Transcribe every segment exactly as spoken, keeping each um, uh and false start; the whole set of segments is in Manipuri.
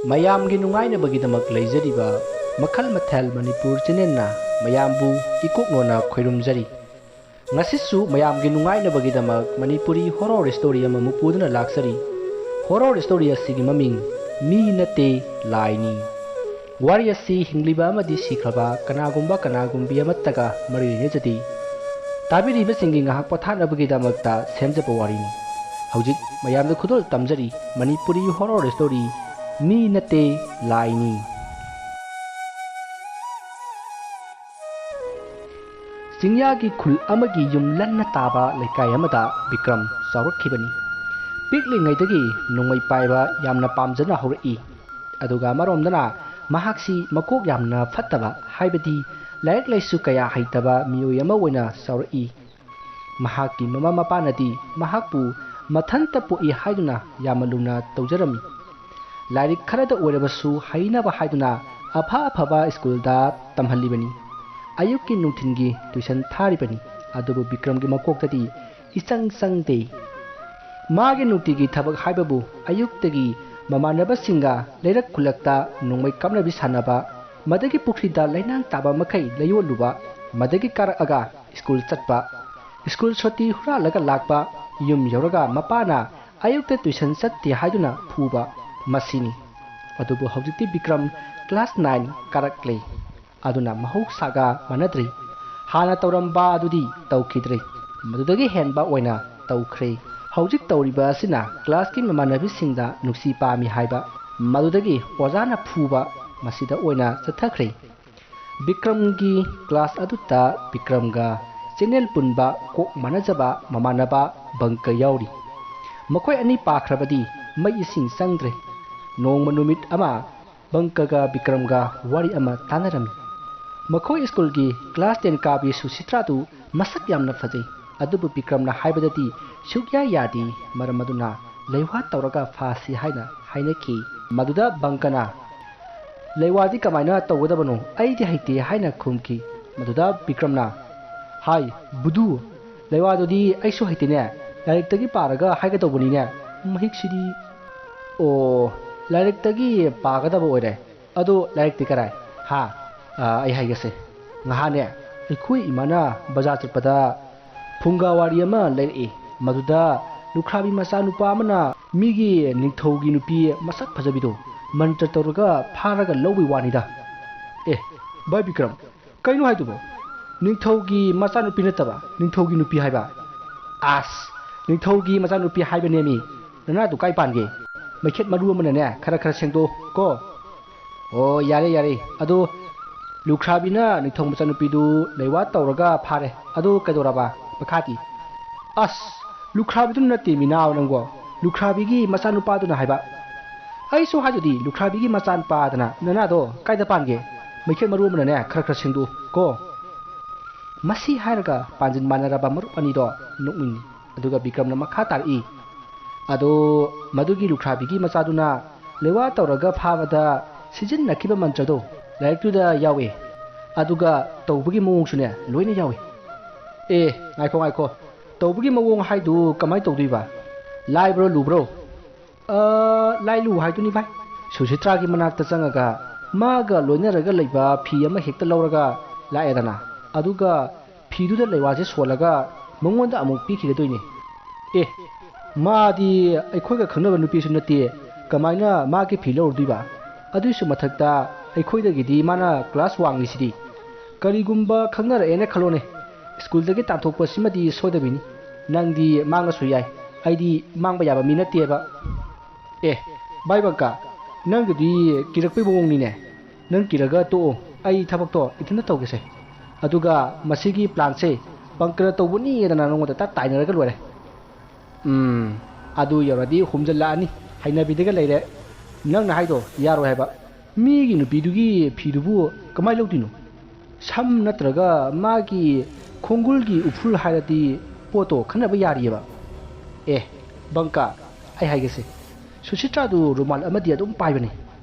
ꯃꯌꯥꯝꯒꯤ ꯅꯨꯡꯉꯥꯏꯅꯕꯒꯤꯗꯃꯛ ꯂꯩꯖꯔꯤꯕ ꯃꯈꯜ ꯃꯊꯦꯜ ꯃꯅꯤꯄꯨꯔ ꯆꯦꯅꯦꯜꯅ ꯃꯌꯥꯝꯕꯨ ꯏꯀꯣꯛꯅꯣꯅ ꯈꯣꯏꯔꯨꯝꯖꯔꯤ꯫ ꯉꯁꯤꯁꯨ ꯃꯌꯥꯝꯒꯤ ꯅꯨꯡꯉꯥꯏꯅꯕꯒꯤꯗꯃꯛ ꯃꯅꯤꯄꯨꯔꯤ ꯍꯣꯔꯣꯔ ꯁ꯭ꯇꯣꯔꯤ ꯑꯃꯃꯨꯛ ꯄꯨꯗꯨꯅ ꯂꯥꯛꯆꯔꯤ꯫ ꯍꯣꯔꯣꯔ ꯁ꯭ꯇꯣꯔꯤ ꯑꯁꯤꯒꯤ ꯃꯃꯤꯡ ꯃꯤ ꯅꯠꯇꯦ, ꯂꯥꯏꯅꯤ꯫ ꯋꯥꯔꯤ ꯑꯁꯤ ꯍꯤꯡꯂꯤꯕ ꯑꯃꯗꯤ ꯁꯤꯈ꯭ꯔꯕ ꯀꯅꯥꯒꯨꯝꯕ ꯀꯅꯥꯒꯨꯝꯕꯤ ꯑꯃꯠꯇꯒ ꯃꯔꯤ ꯂꯩꯅꯖꯗꯦ꯫ ꯇꯥꯕꯤꯔꯤꯕꯁꯤꯡꯒꯤ ꯉꯥꯏꯍꯥꯛ ꯄꯣꯊꯥꯅꯕꯒꯤꯗꯃꯛꯇ ꯁꯦꯝꯖꯕ ꯋꯥꯔꯤꯅꯤ꯫ ꯍꯧꯖꯤꯛ ꯃꯌꯥꯝꯗ ꯈꯨꯗꯣꯜ ꯇꯝꯖꯔꯤ ꯃꯅꯤꯄꯨꯔꯤ ꯍꯣꯔꯣꯔ ꯁ꯭ꯇꯣꯔꯤ ꯃꯤ ꯅꯠꯇꯦ, ꯂꯥꯏꯅꯤ꯫ ꯆꯤꯡꯌꯥꯒꯤ ꯈꯨꯜ ꯑꯃꯒꯤ ꯌꯨꯝ ꯂꯟꯅ ꯇꯥꯕ ꯂꯩꯀꯥꯏ ꯑꯃꯗ ꯕꯤꯀ꯭ꯔꯝ ꯆꯥꯎꯔꯛꯈꯤꯕꯅꯤ꯫ ꯄꯤꯛꯂꯤꯉꯩꯗꯒꯤ ꯅꯣꯡꯃꯩ ꯄꯥꯏꯕ ꯌꯥꯝꯅ ꯄꯥꯝꯖꯅ ꯍꯧꯔꯛꯏ꯫ ꯑꯗꯨꯒ ꯑꯃꯔꯣꯝꯗꯅ ꯃꯍꯥꯛꯁꯤ ꯃꯀꯣꯛ ꯌꯥꯝꯅ ꯐꯠꯇꯕ, ꯍꯥꯏꯕꯗꯤ ꯂꯥꯏꯔꯤꯛ ꯂꯥꯏꯁꯨ ꯀꯌꯥ ꯍꯩꯇꯕ ꯃꯤꯑꯣꯏ ꯑꯃ ꯑꯣꯏꯅ ꯆꯥꯎꯔꯛꯏ꯫ ꯃꯍꯥꯛꯀꯤ ꯃꯃꯥ ꯃꯄꯥꯅꯗꯤ ꯃꯍꯥꯛꯄꯨ ꯃꯊꯟꯇ ꯄꯣꯛꯏ ꯍꯥꯏꯗꯨꯅ ꯌꯥꯝꯅ ꯂꯨꯅ ꯇꯧꯖꯔꯝꯃꯤ꯫ ꯂꯥꯏꯔꯤꯛ ꯈꯔꯗ ꯑꯣꯏꯔꯕꯁꯨ ꯍꯩꯅꯕ ꯍꯥꯏꯗꯨꯅ ꯑꯐ ꯑꯐꯕ ꯁ꯭ꯀꯨꯜꯗ ꯇꯝꯍꯜꯂꯤꯕꯅꯤ꯫ ꯑꯌꯨꯛꯀꯤ ꯅꯨꯡꯊꯤꯜꯒꯤ ꯇ꯭ꯌꯨꯁꯟ ꯊꯥꯔꯤꯕꯅꯤ꯫ ꯑꯗꯨꯕꯨ ꯕꯤꯀ꯭ꯔꯝꯒꯤ ꯃꯀꯣꯛꯇꯗꯤ ꯏꯆꯪ ꯆꯪꯗꯦ꯫ ꯃꯥꯒꯤ ꯅꯨꯡꯇꯤꯒꯤ ꯊꯕꯛ ꯍꯥꯏꯕꯕꯨ ꯑꯌꯨꯛꯇꯒꯤ ꯃꯃꯥꯟꯅꯕꯁꯤꯡꯒ ꯂꯩꯔꯛ ꯈꯨꯜꯂꯛꯇ ꯅꯣꯡꯃꯩ ꯀꯥꯞꯅꯕꯤ ꯁꯥꯟꯅꯕ, ꯃꯗꯒꯤ ꯄꯨꯈ꯭ꯔꯤꯗ ꯂꯩꯅꯥꯡ ꯇꯥꯕ ꯃꯈꯩ ꯂꯩꯌꯣꯜꯂꯨꯕ, ꯃꯗꯒꯤ ꯀꯥꯔꯛꯑꯒ ꯁ꯭ꯀꯨꯜ ꯆꯠꯄ, ꯁ꯭ꯀꯨꯜ ꯁꯨꯇꯤ ꯍꯨꯔꯥꯜꯂꯒ ꯂꯥꯛꯄ, ꯌꯨꯝ ꯌꯧꯔꯒ ꯃꯄꯥꯅ ꯑꯌꯨꯛꯇ ꯇ꯭ꯌꯨꯁꯟ ꯆꯠꯇꯦ ꯍꯥꯏꯗꯨꯅ ꯐꯨꯕ, ꯃꯁꯤꯅꯤ꯫ ꯑꯗꯨꯕꯨ ꯍꯧꯖꯤꯛꯇꯤ ꯕꯤꯀ꯭ꯔꯝ ꯀ꯭ꯂꯥꯁ ꯅꯥꯏꯟ ꯀꯥꯔꯛꯂꯦ꯫ ꯑꯗꯨꯅ ꯃꯍꯧꯁꯥꯒ ꯃꯥꯟꯅꯗ꯭ꯔꯦ꯫ ꯍꯥꯟꯅ ꯇꯧꯔꯝꯕ ꯑꯗꯨꯗꯤ ꯇꯧꯈꯤꯗ꯭ꯔꯦ꯫ ꯃꯗꯨꯗꯒꯤ ꯍꯦꯟꯕ ꯑꯣꯏꯅ ꯇꯧꯈ꯭ꯔꯦ꯫ ꯍꯧꯖꯤꯛ ꯇꯧꯔꯤꯕ ꯑꯁꯤꯅ ꯀ꯭ꯂꯥꯁꯀꯤ ꯃꯃꯥꯟꯅꯕꯤꯁꯤꯡꯗ ꯅꯨꯡꯁꯤ ꯄꯥꯝꯃꯤ ꯍꯥꯏꯕ, ꯃꯗꯨꯗꯒꯤ ꯑꯣꯖꯥꯅ ꯐꯨꯕ, ꯃꯁꯤꯗ ꯑꯣꯏꯅ ꯆꯠꯊꯈ꯭ꯔꯦ꯫ ꯕꯤꯀ꯭ꯔꯝꯒꯤ ꯀ꯭ꯂꯥꯁ ꯑꯗꯨꯗ ꯕꯤꯀ꯭ꯔꯝꯒ ꯆꯦꯅꯦꯜ ꯄꯨꯟꯕ, ꯀꯣꯛ ꯃꯥꯟꯅꯖꯕ ꯃꯃꯥꯟꯅꯕ ꯕꯪꯀ ꯌꯥꯎꯔꯤ꯫ ꯃꯈꯣꯏ ꯑꯅꯤ ꯄꯥꯈ꯭ꯔꯕꯗꯤ ꯃꯩ ꯏꯁꯤꯡ ꯆꯪꯗ꯭ꯔꯦ꯫ ꯅꯣꯡꯃ ꯅꯨꯃꯤꯠ ꯑꯃ ꯕꯪꯀꯒ ꯕꯤꯀ꯭ꯔꯝꯒ ꯋꯥꯔꯤ ꯑꯃ ꯇꯥꯟꯅꯔꯝꯃꯤ꯫ ꯃꯈꯣꯏ ꯁ꯭ꯀꯨꯜꯒꯤ ꯀ꯭ꯂꯥꯁ ꯇꯦꯟ ꯀꯥꯕꯤ ꯁꯨꯁꯤꯇ꯭ꯔꯥꯗꯨ ꯃꯁꯛ ꯌꯥꯝꯅ ꯐꯖꯩ꯫ ꯑꯗꯨꯕꯨ ꯕꯤꯀ꯭ꯔꯝꯅ ꯍꯥꯏꯕꯗꯗꯤ ꯁꯨꯛꯌꯥ ꯌꯥꯗꯦ꯫ ꯃꯔꯝ ꯑꯗꯨꯅ ꯂꯩꯋꯥ ꯇꯧꯔꯒ ꯐꯥꯁꯤ ꯍꯥꯏꯅ ꯍꯥꯏꯅꯈꯤ꯫ ꯃꯗꯨꯗ ꯕꯪꯀꯅ, "ꯂꯩꯋꯥꯗꯤ ꯀꯃꯥꯏꯅ ꯇꯧꯒꯗꯕꯅꯣ? ꯑꯩꯗꯤ ꯍꯩꯇꯦ" ꯍꯥꯏꯅ ꯈꯨꯝꯈꯤ꯫ ꯃꯗꯨꯗ ꯕꯤꯀ꯭ꯔꯝꯅ, "ꯍꯥꯏ, ꯕꯨꯗꯨ, ꯂꯩꯋꯥꯗꯨꯗꯤ ꯑꯩꯁꯨ ꯍꯩꯇꯦꯅꯦ꯫ ꯂꯥꯏꯔꯤꯛꯇꯒꯤ ꯄꯥꯔꯒ ꯍꯥꯏꯒꯗꯧꯕꯅꯤꯅꯦ꯫ ꯃꯍꯤꯛꯁꯤꯗꯤ"꯫ ꯑꯣ, ꯂꯥꯏꯔꯤꯛꯇꯒꯤ ꯄꯥꯒꯗꯕ ꯑꯣꯏꯔꯦ꯫ ꯑꯗꯣ ꯂꯥꯏꯔꯤꯛꯇꯤ ꯀꯔꯥꯏ? ꯍꯥ? ꯑ, ꯑꯩ ꯍꯥꯏꯒꯦꯁꯦ꯫ ꯉꯍꯥꯟꯅꯦ, ꯑꯩꯈꯣꯏ ꯏꯃꯥꯅ ꯕꯖꯥꯔ ꯆꯠꯄꯗ ꯐꯨꯡꯒꯥ ꯋꯥꯔꯤ ꯑꯃ ꯂꯩꯔꯛꯏ꯫ ꯃꯗꯨꯗ ꯂꯨꯈ꯭ꯔꯥꯕꯤ ꯃꯆꯥꯅꯨꯄꯥ ꯑꯃꯅ ꯃꯤꯒꯤ ꯅꯤꯡꯊꯧꯒꯤ ꯅꯨꯄꯤ ꯃꯁꯛ ꯐꯖꯕꯤꯗꯣ ꯃꯟꯇ꯭ꯔ ꯇꯧꯔꯒ ꯐꯥꯔꯒ ꯂꯧꯕꯩ ꯋꯥꯅꯤꯗ꯫ ꯑꯦ, ꯚꯥꯏ ꯕꯤꯀ꯭ꯔꯝ, ꯀꯩꯅꯣ ꯍꯥꯏꯗꯨꯕꯣ? ꯅꯤꯡꯊꯧꯒꯤ ꯃꯆꯥꯅꯨꯄꯤ ꯅꯠꯇꯕ, ꯅꯤꯡꯊꯧꯒꯤ ꯅꯨꯄꯤ ꯍꯥꯏꯕ꯫ ꯑꯁ, ꯅꯤꯡꯊꯧꯒꯤ ꯃꯆꯥꯅꯨꯄꯤ ꯍꯥꯏꯕꯅꯦꯃꯤ꯫ ꯅꯅꯥꯗꯨ ꯀꯥꯏ ꯄꯥꯟꯒꯦ? ꯃꯩꯈꯦꯠ ꯃꯔꯨ ꯑꯃꯅꯅꯦ, ꯈꯔ ꯈꯔ ꯁꯦꯡꯗꯣꯛꯑꯣ ꯀꯣ꯫ ꯑꯣ, ꯌꯥꯔꯦ, ꯌꯥꯔꯦ꯫ ꯑꯗꯣ ꯂꯨꯈ꯭ꯔꯥꯕꯤꯅ ꯅꯤꯡꯊꯧ ꯃꯆꯥꯅꯨꯄꯤꯗꯨ ꯂꯩꯋꯥ ꯇꯧꯔꯒ ꯐꯥꯔꯦ꯫ ꯑꯗꯨ ꯀꯩꯗꯧꯔꯕ? ꯃꯈꯥꯗꯤ? ꯑꯁ, ꯂꯨꯈ꯭ꯔꯥꯕꯤꯗꯨꯅ ꯅꯠꯇꯦ ꯃꯤꯅꯥꯎ ꯅꯪꯕꯣ꯫ ꯂꯨꯈ꯭ꯔꯥꯕꯤꯒꯤ ꯃꯆꯥꯅꯨꯄꯥꯗꯨꯅ ꯍꯥꯏꯕ꯫ ꯑꯩꯁꯨ ꯍꯥꯏꯗꯨꯗꯤ ꯂꯨꯈ꯭ꯔꯥꯕꯤꯒꯤ ꯃꯆꯥꯅꯨꯄꯥꯗꯅ꯫ ꯅꯅꯥꯗꯣ ꯀꯥꯏꯗ ꯄꯥꯟꯒꯦ? ꯃꯩꯈꯦꯠ ꯃꯔꯨ ꯑꯃꯅꯅꯦ, ꯈꯔ ꯈꯔ ꯁꯦꯡꯗꯣꯛꯎ ꯀꯣ꯫ ꯃꯁꯤ ꯍꯥꯏꯔꯒ ꯄꯥꯟꯖꯤꯟ ꯃꯥꯟꯅꯔꯕ ꯃꯔꯨꯞ ꯑꯅꯤꯗꯣ ꯅꯣꯛꯅꯤꯡꯉꯤ꯫ ꯑꯗꯨꯒ ꯕꯤꯀ꯭ꯔꯝꯅ ꯃꯈꯥ ꯇꯥꯔꯛꯏ, "ꯑꯗꯣ ꯃꯗꯨꯒꯤ ꯂꯨꯈ꯭ꯔꯥꯕꯤꯒꯤ ꯃꯆꯥꯗꯨꯅ ꯂꯩꯋꯥ ꯇꯧꯔꯒ ꯐꯥꯕꯗ ꯁꯤꯖꯤꯟꯅꯈꯤꯕ ꯃꯟꯇ꯭ꯔꯗꯣ ꯂꯥꯏꯔꯤꯛꯇꯨꯗ ꯌꯥꯎꯏ꯫ ꯑꯗꯨꯒ ꯇꯧꯕꯒꯤ ꯃꯑꯣꯡꯁꯨꯅꯦ ꯂꯣꯏꯅ ꯌꯥꯎꯏ꯫" ꯑꯦ, ꯉꯥꯏꯈꯣ, ꯉꯥꯏꯈꯣ꯫ ꯇꯧꯕꯒꯤ ꯃꯑꯣꯡ ꯍꯥꯏꯗꯨ ꯀꯃꯥꯏ ꯇꯧꯗꯣꯏꯕ? ꯂꯥꯏꯕ꯭ꯔꯣ, ꯂꯨꯕ꯭ꯔꯣ? ꯑ, ꯂꯥꯏ ꯂꯨ ꯍꯥꯏꯗꯨꯅꯤ ꯚꯥꯏ꯫ ꯁꯨꯁꯤꯇ꯭ꯔꯥꯒꯤ ꯃꯅꯥꯛꯇ ꯆꯪꯉꯒ ꯃꯥꯒ ꯂꯣꯏꯅꯔꯒ ꯂꯩꯕ ꯐꯤ ꯑꯃ ꯍꯦꯛꯇ ꯂꯧꯔꯒ ꯂꯥꯛꯑꯦꯗꯅ꯫ ꯑꯗꯨꯒ ꯐꯤꯗꯨꯗ ꯂꯩꯋꯥꯁꯦ ꯁꯣꯜꯂꯒ ꯃꯉꯣꯟꯗ ꯑꯃꯨꯛ ꯄꯤꯈꯤꯒꯗꯣꯏꯅꯦ꯫ ꯑꯦ, ꯃꯥꯗꯤ ꯑꯩꯈꯣꯏꯒ ꯈꯪꯅꯕ ꯅꯨꯄꯤꯁꯨ ꯅꯠꯇꯦ, ꯀꯃꯥꯏꯅ ꯃꯥꯒꯤ ꯐꯤ ꯂꯧꯔꯨꯗꯣꯏꯕ? ꯑꯗꯨꯏꯁꯨ ꯃꯊꯛꯇ ꯑꯩꯈꯣꯏꯗꯒꯤꯗꯤ ꯃꯥꯅ ꯀ꯭ꯂꯥꯁ ꯋꯥꯡꯂꯤꯁꯤꯗꯤ꯫ ꯀꯔꯤꯒꯨꯝꯕ ꯈꯪꯅꯔꯛꯑꯦꯅ ꯈꯜꯂꯣꯅꯦ, ꯁ꯭ꯀꯨꯜꯗꯒꯤ ꯇꯥꯟꯊꯣꯛꯄꯁꯤꯃꯗꯤ ꯁꯣꯏꯗꯕꯤꯅꯤ꯫ ꯅꯪꯗꯤ ꯃꯥꯡꯉꯁꯨ ꯌꯥꯏ, ꯑꯩꯗꯤ ꯃꯥꯡꯕ ꯌꯥꯕ ꯃꯤ ꯅꯠꯇꯦꯕ꯫ ꯑꯦ, ꯚꯥꯏ ꯕꯪꯀꯥ, ꯅꯪꯒꯤꯗꯤ ꯀꯤꯔꯛꯄꯩ ꯃꯑꯣꯡꯅꯤꯅꯦ꯫ ꯅꯪ ꯀꯤꯔꯒ ꯇꯣꯛꯑꯣ, ꯑꯩ ꯊꯕꯛꯇꯣ ꯏꯊꯟꯇ ꯇꯧꯒꯦꯁꯦ꯫ ꯑꯗꯨꯒ ꯃꯁꯤꯒꯤ ꯄ꯭ꯂꯥꯟꯁꯦ ꯕꯪꯀꯔ ꯇꯧꯕꯅꯤꯗꯅ ꯅꯉꯣꯟꯗ ꯇꯛ ꯇꯥꯏꯅꯔꯒ ꯂꯣꯏꯔꯦ꯫ ꯎꯝ, ꯑꯗꯨ ꯌꯧꯔꯗꯤ ꯍꯨꯝꯖꯜꯂꯛꯑꯅꯤ, ꯍꯩꯅꯕꯤꯗꯒ ꯂꯩꯔꯦ꯫ ꯅꯪꯅ ꯍꯥꯏꯗꯣ ꯌꯥꯔꯣꯏ ꯍꯥꯏꯕ꯫ ꯃꯤꯒꯤ ꯅꯨꯄꯤꯗꯨꯒꯤ ꯐꯤꯗꯨꯕꯨ ꯀꯃꯥꯏ ꯂꯧꯗꯣꯏꯅꯣ? ꯁꯝ ꯅꯠꯇ꯭ꯔꯒ ꯃꯥꯒꯤ ꯈꯣꯡꯒꯨꯜꯒꯤ ꯎꯐꯨꯜ ꯍꯥꯏꯔꯗꯤ ꯄꯣꯠꯇꯣ ꯈꯟꯅꯕ ꯌꯥꯔꯤꯑꯕ꯫ ꯑꯦ, ꯕꯪꯀꯥ, ꯑꯩ ꯍꯥꯏꯒꯦꯁꯦ, ꯁꯨꯁꯤꯇ꯭ꯔꯥꯗꯨ ꯔꯨꯃꯥꯜ ꯑꯃꯗꯤ ꯑꯗꯨꯝ ꯄꯥꯏꯕꯅꯤ꯫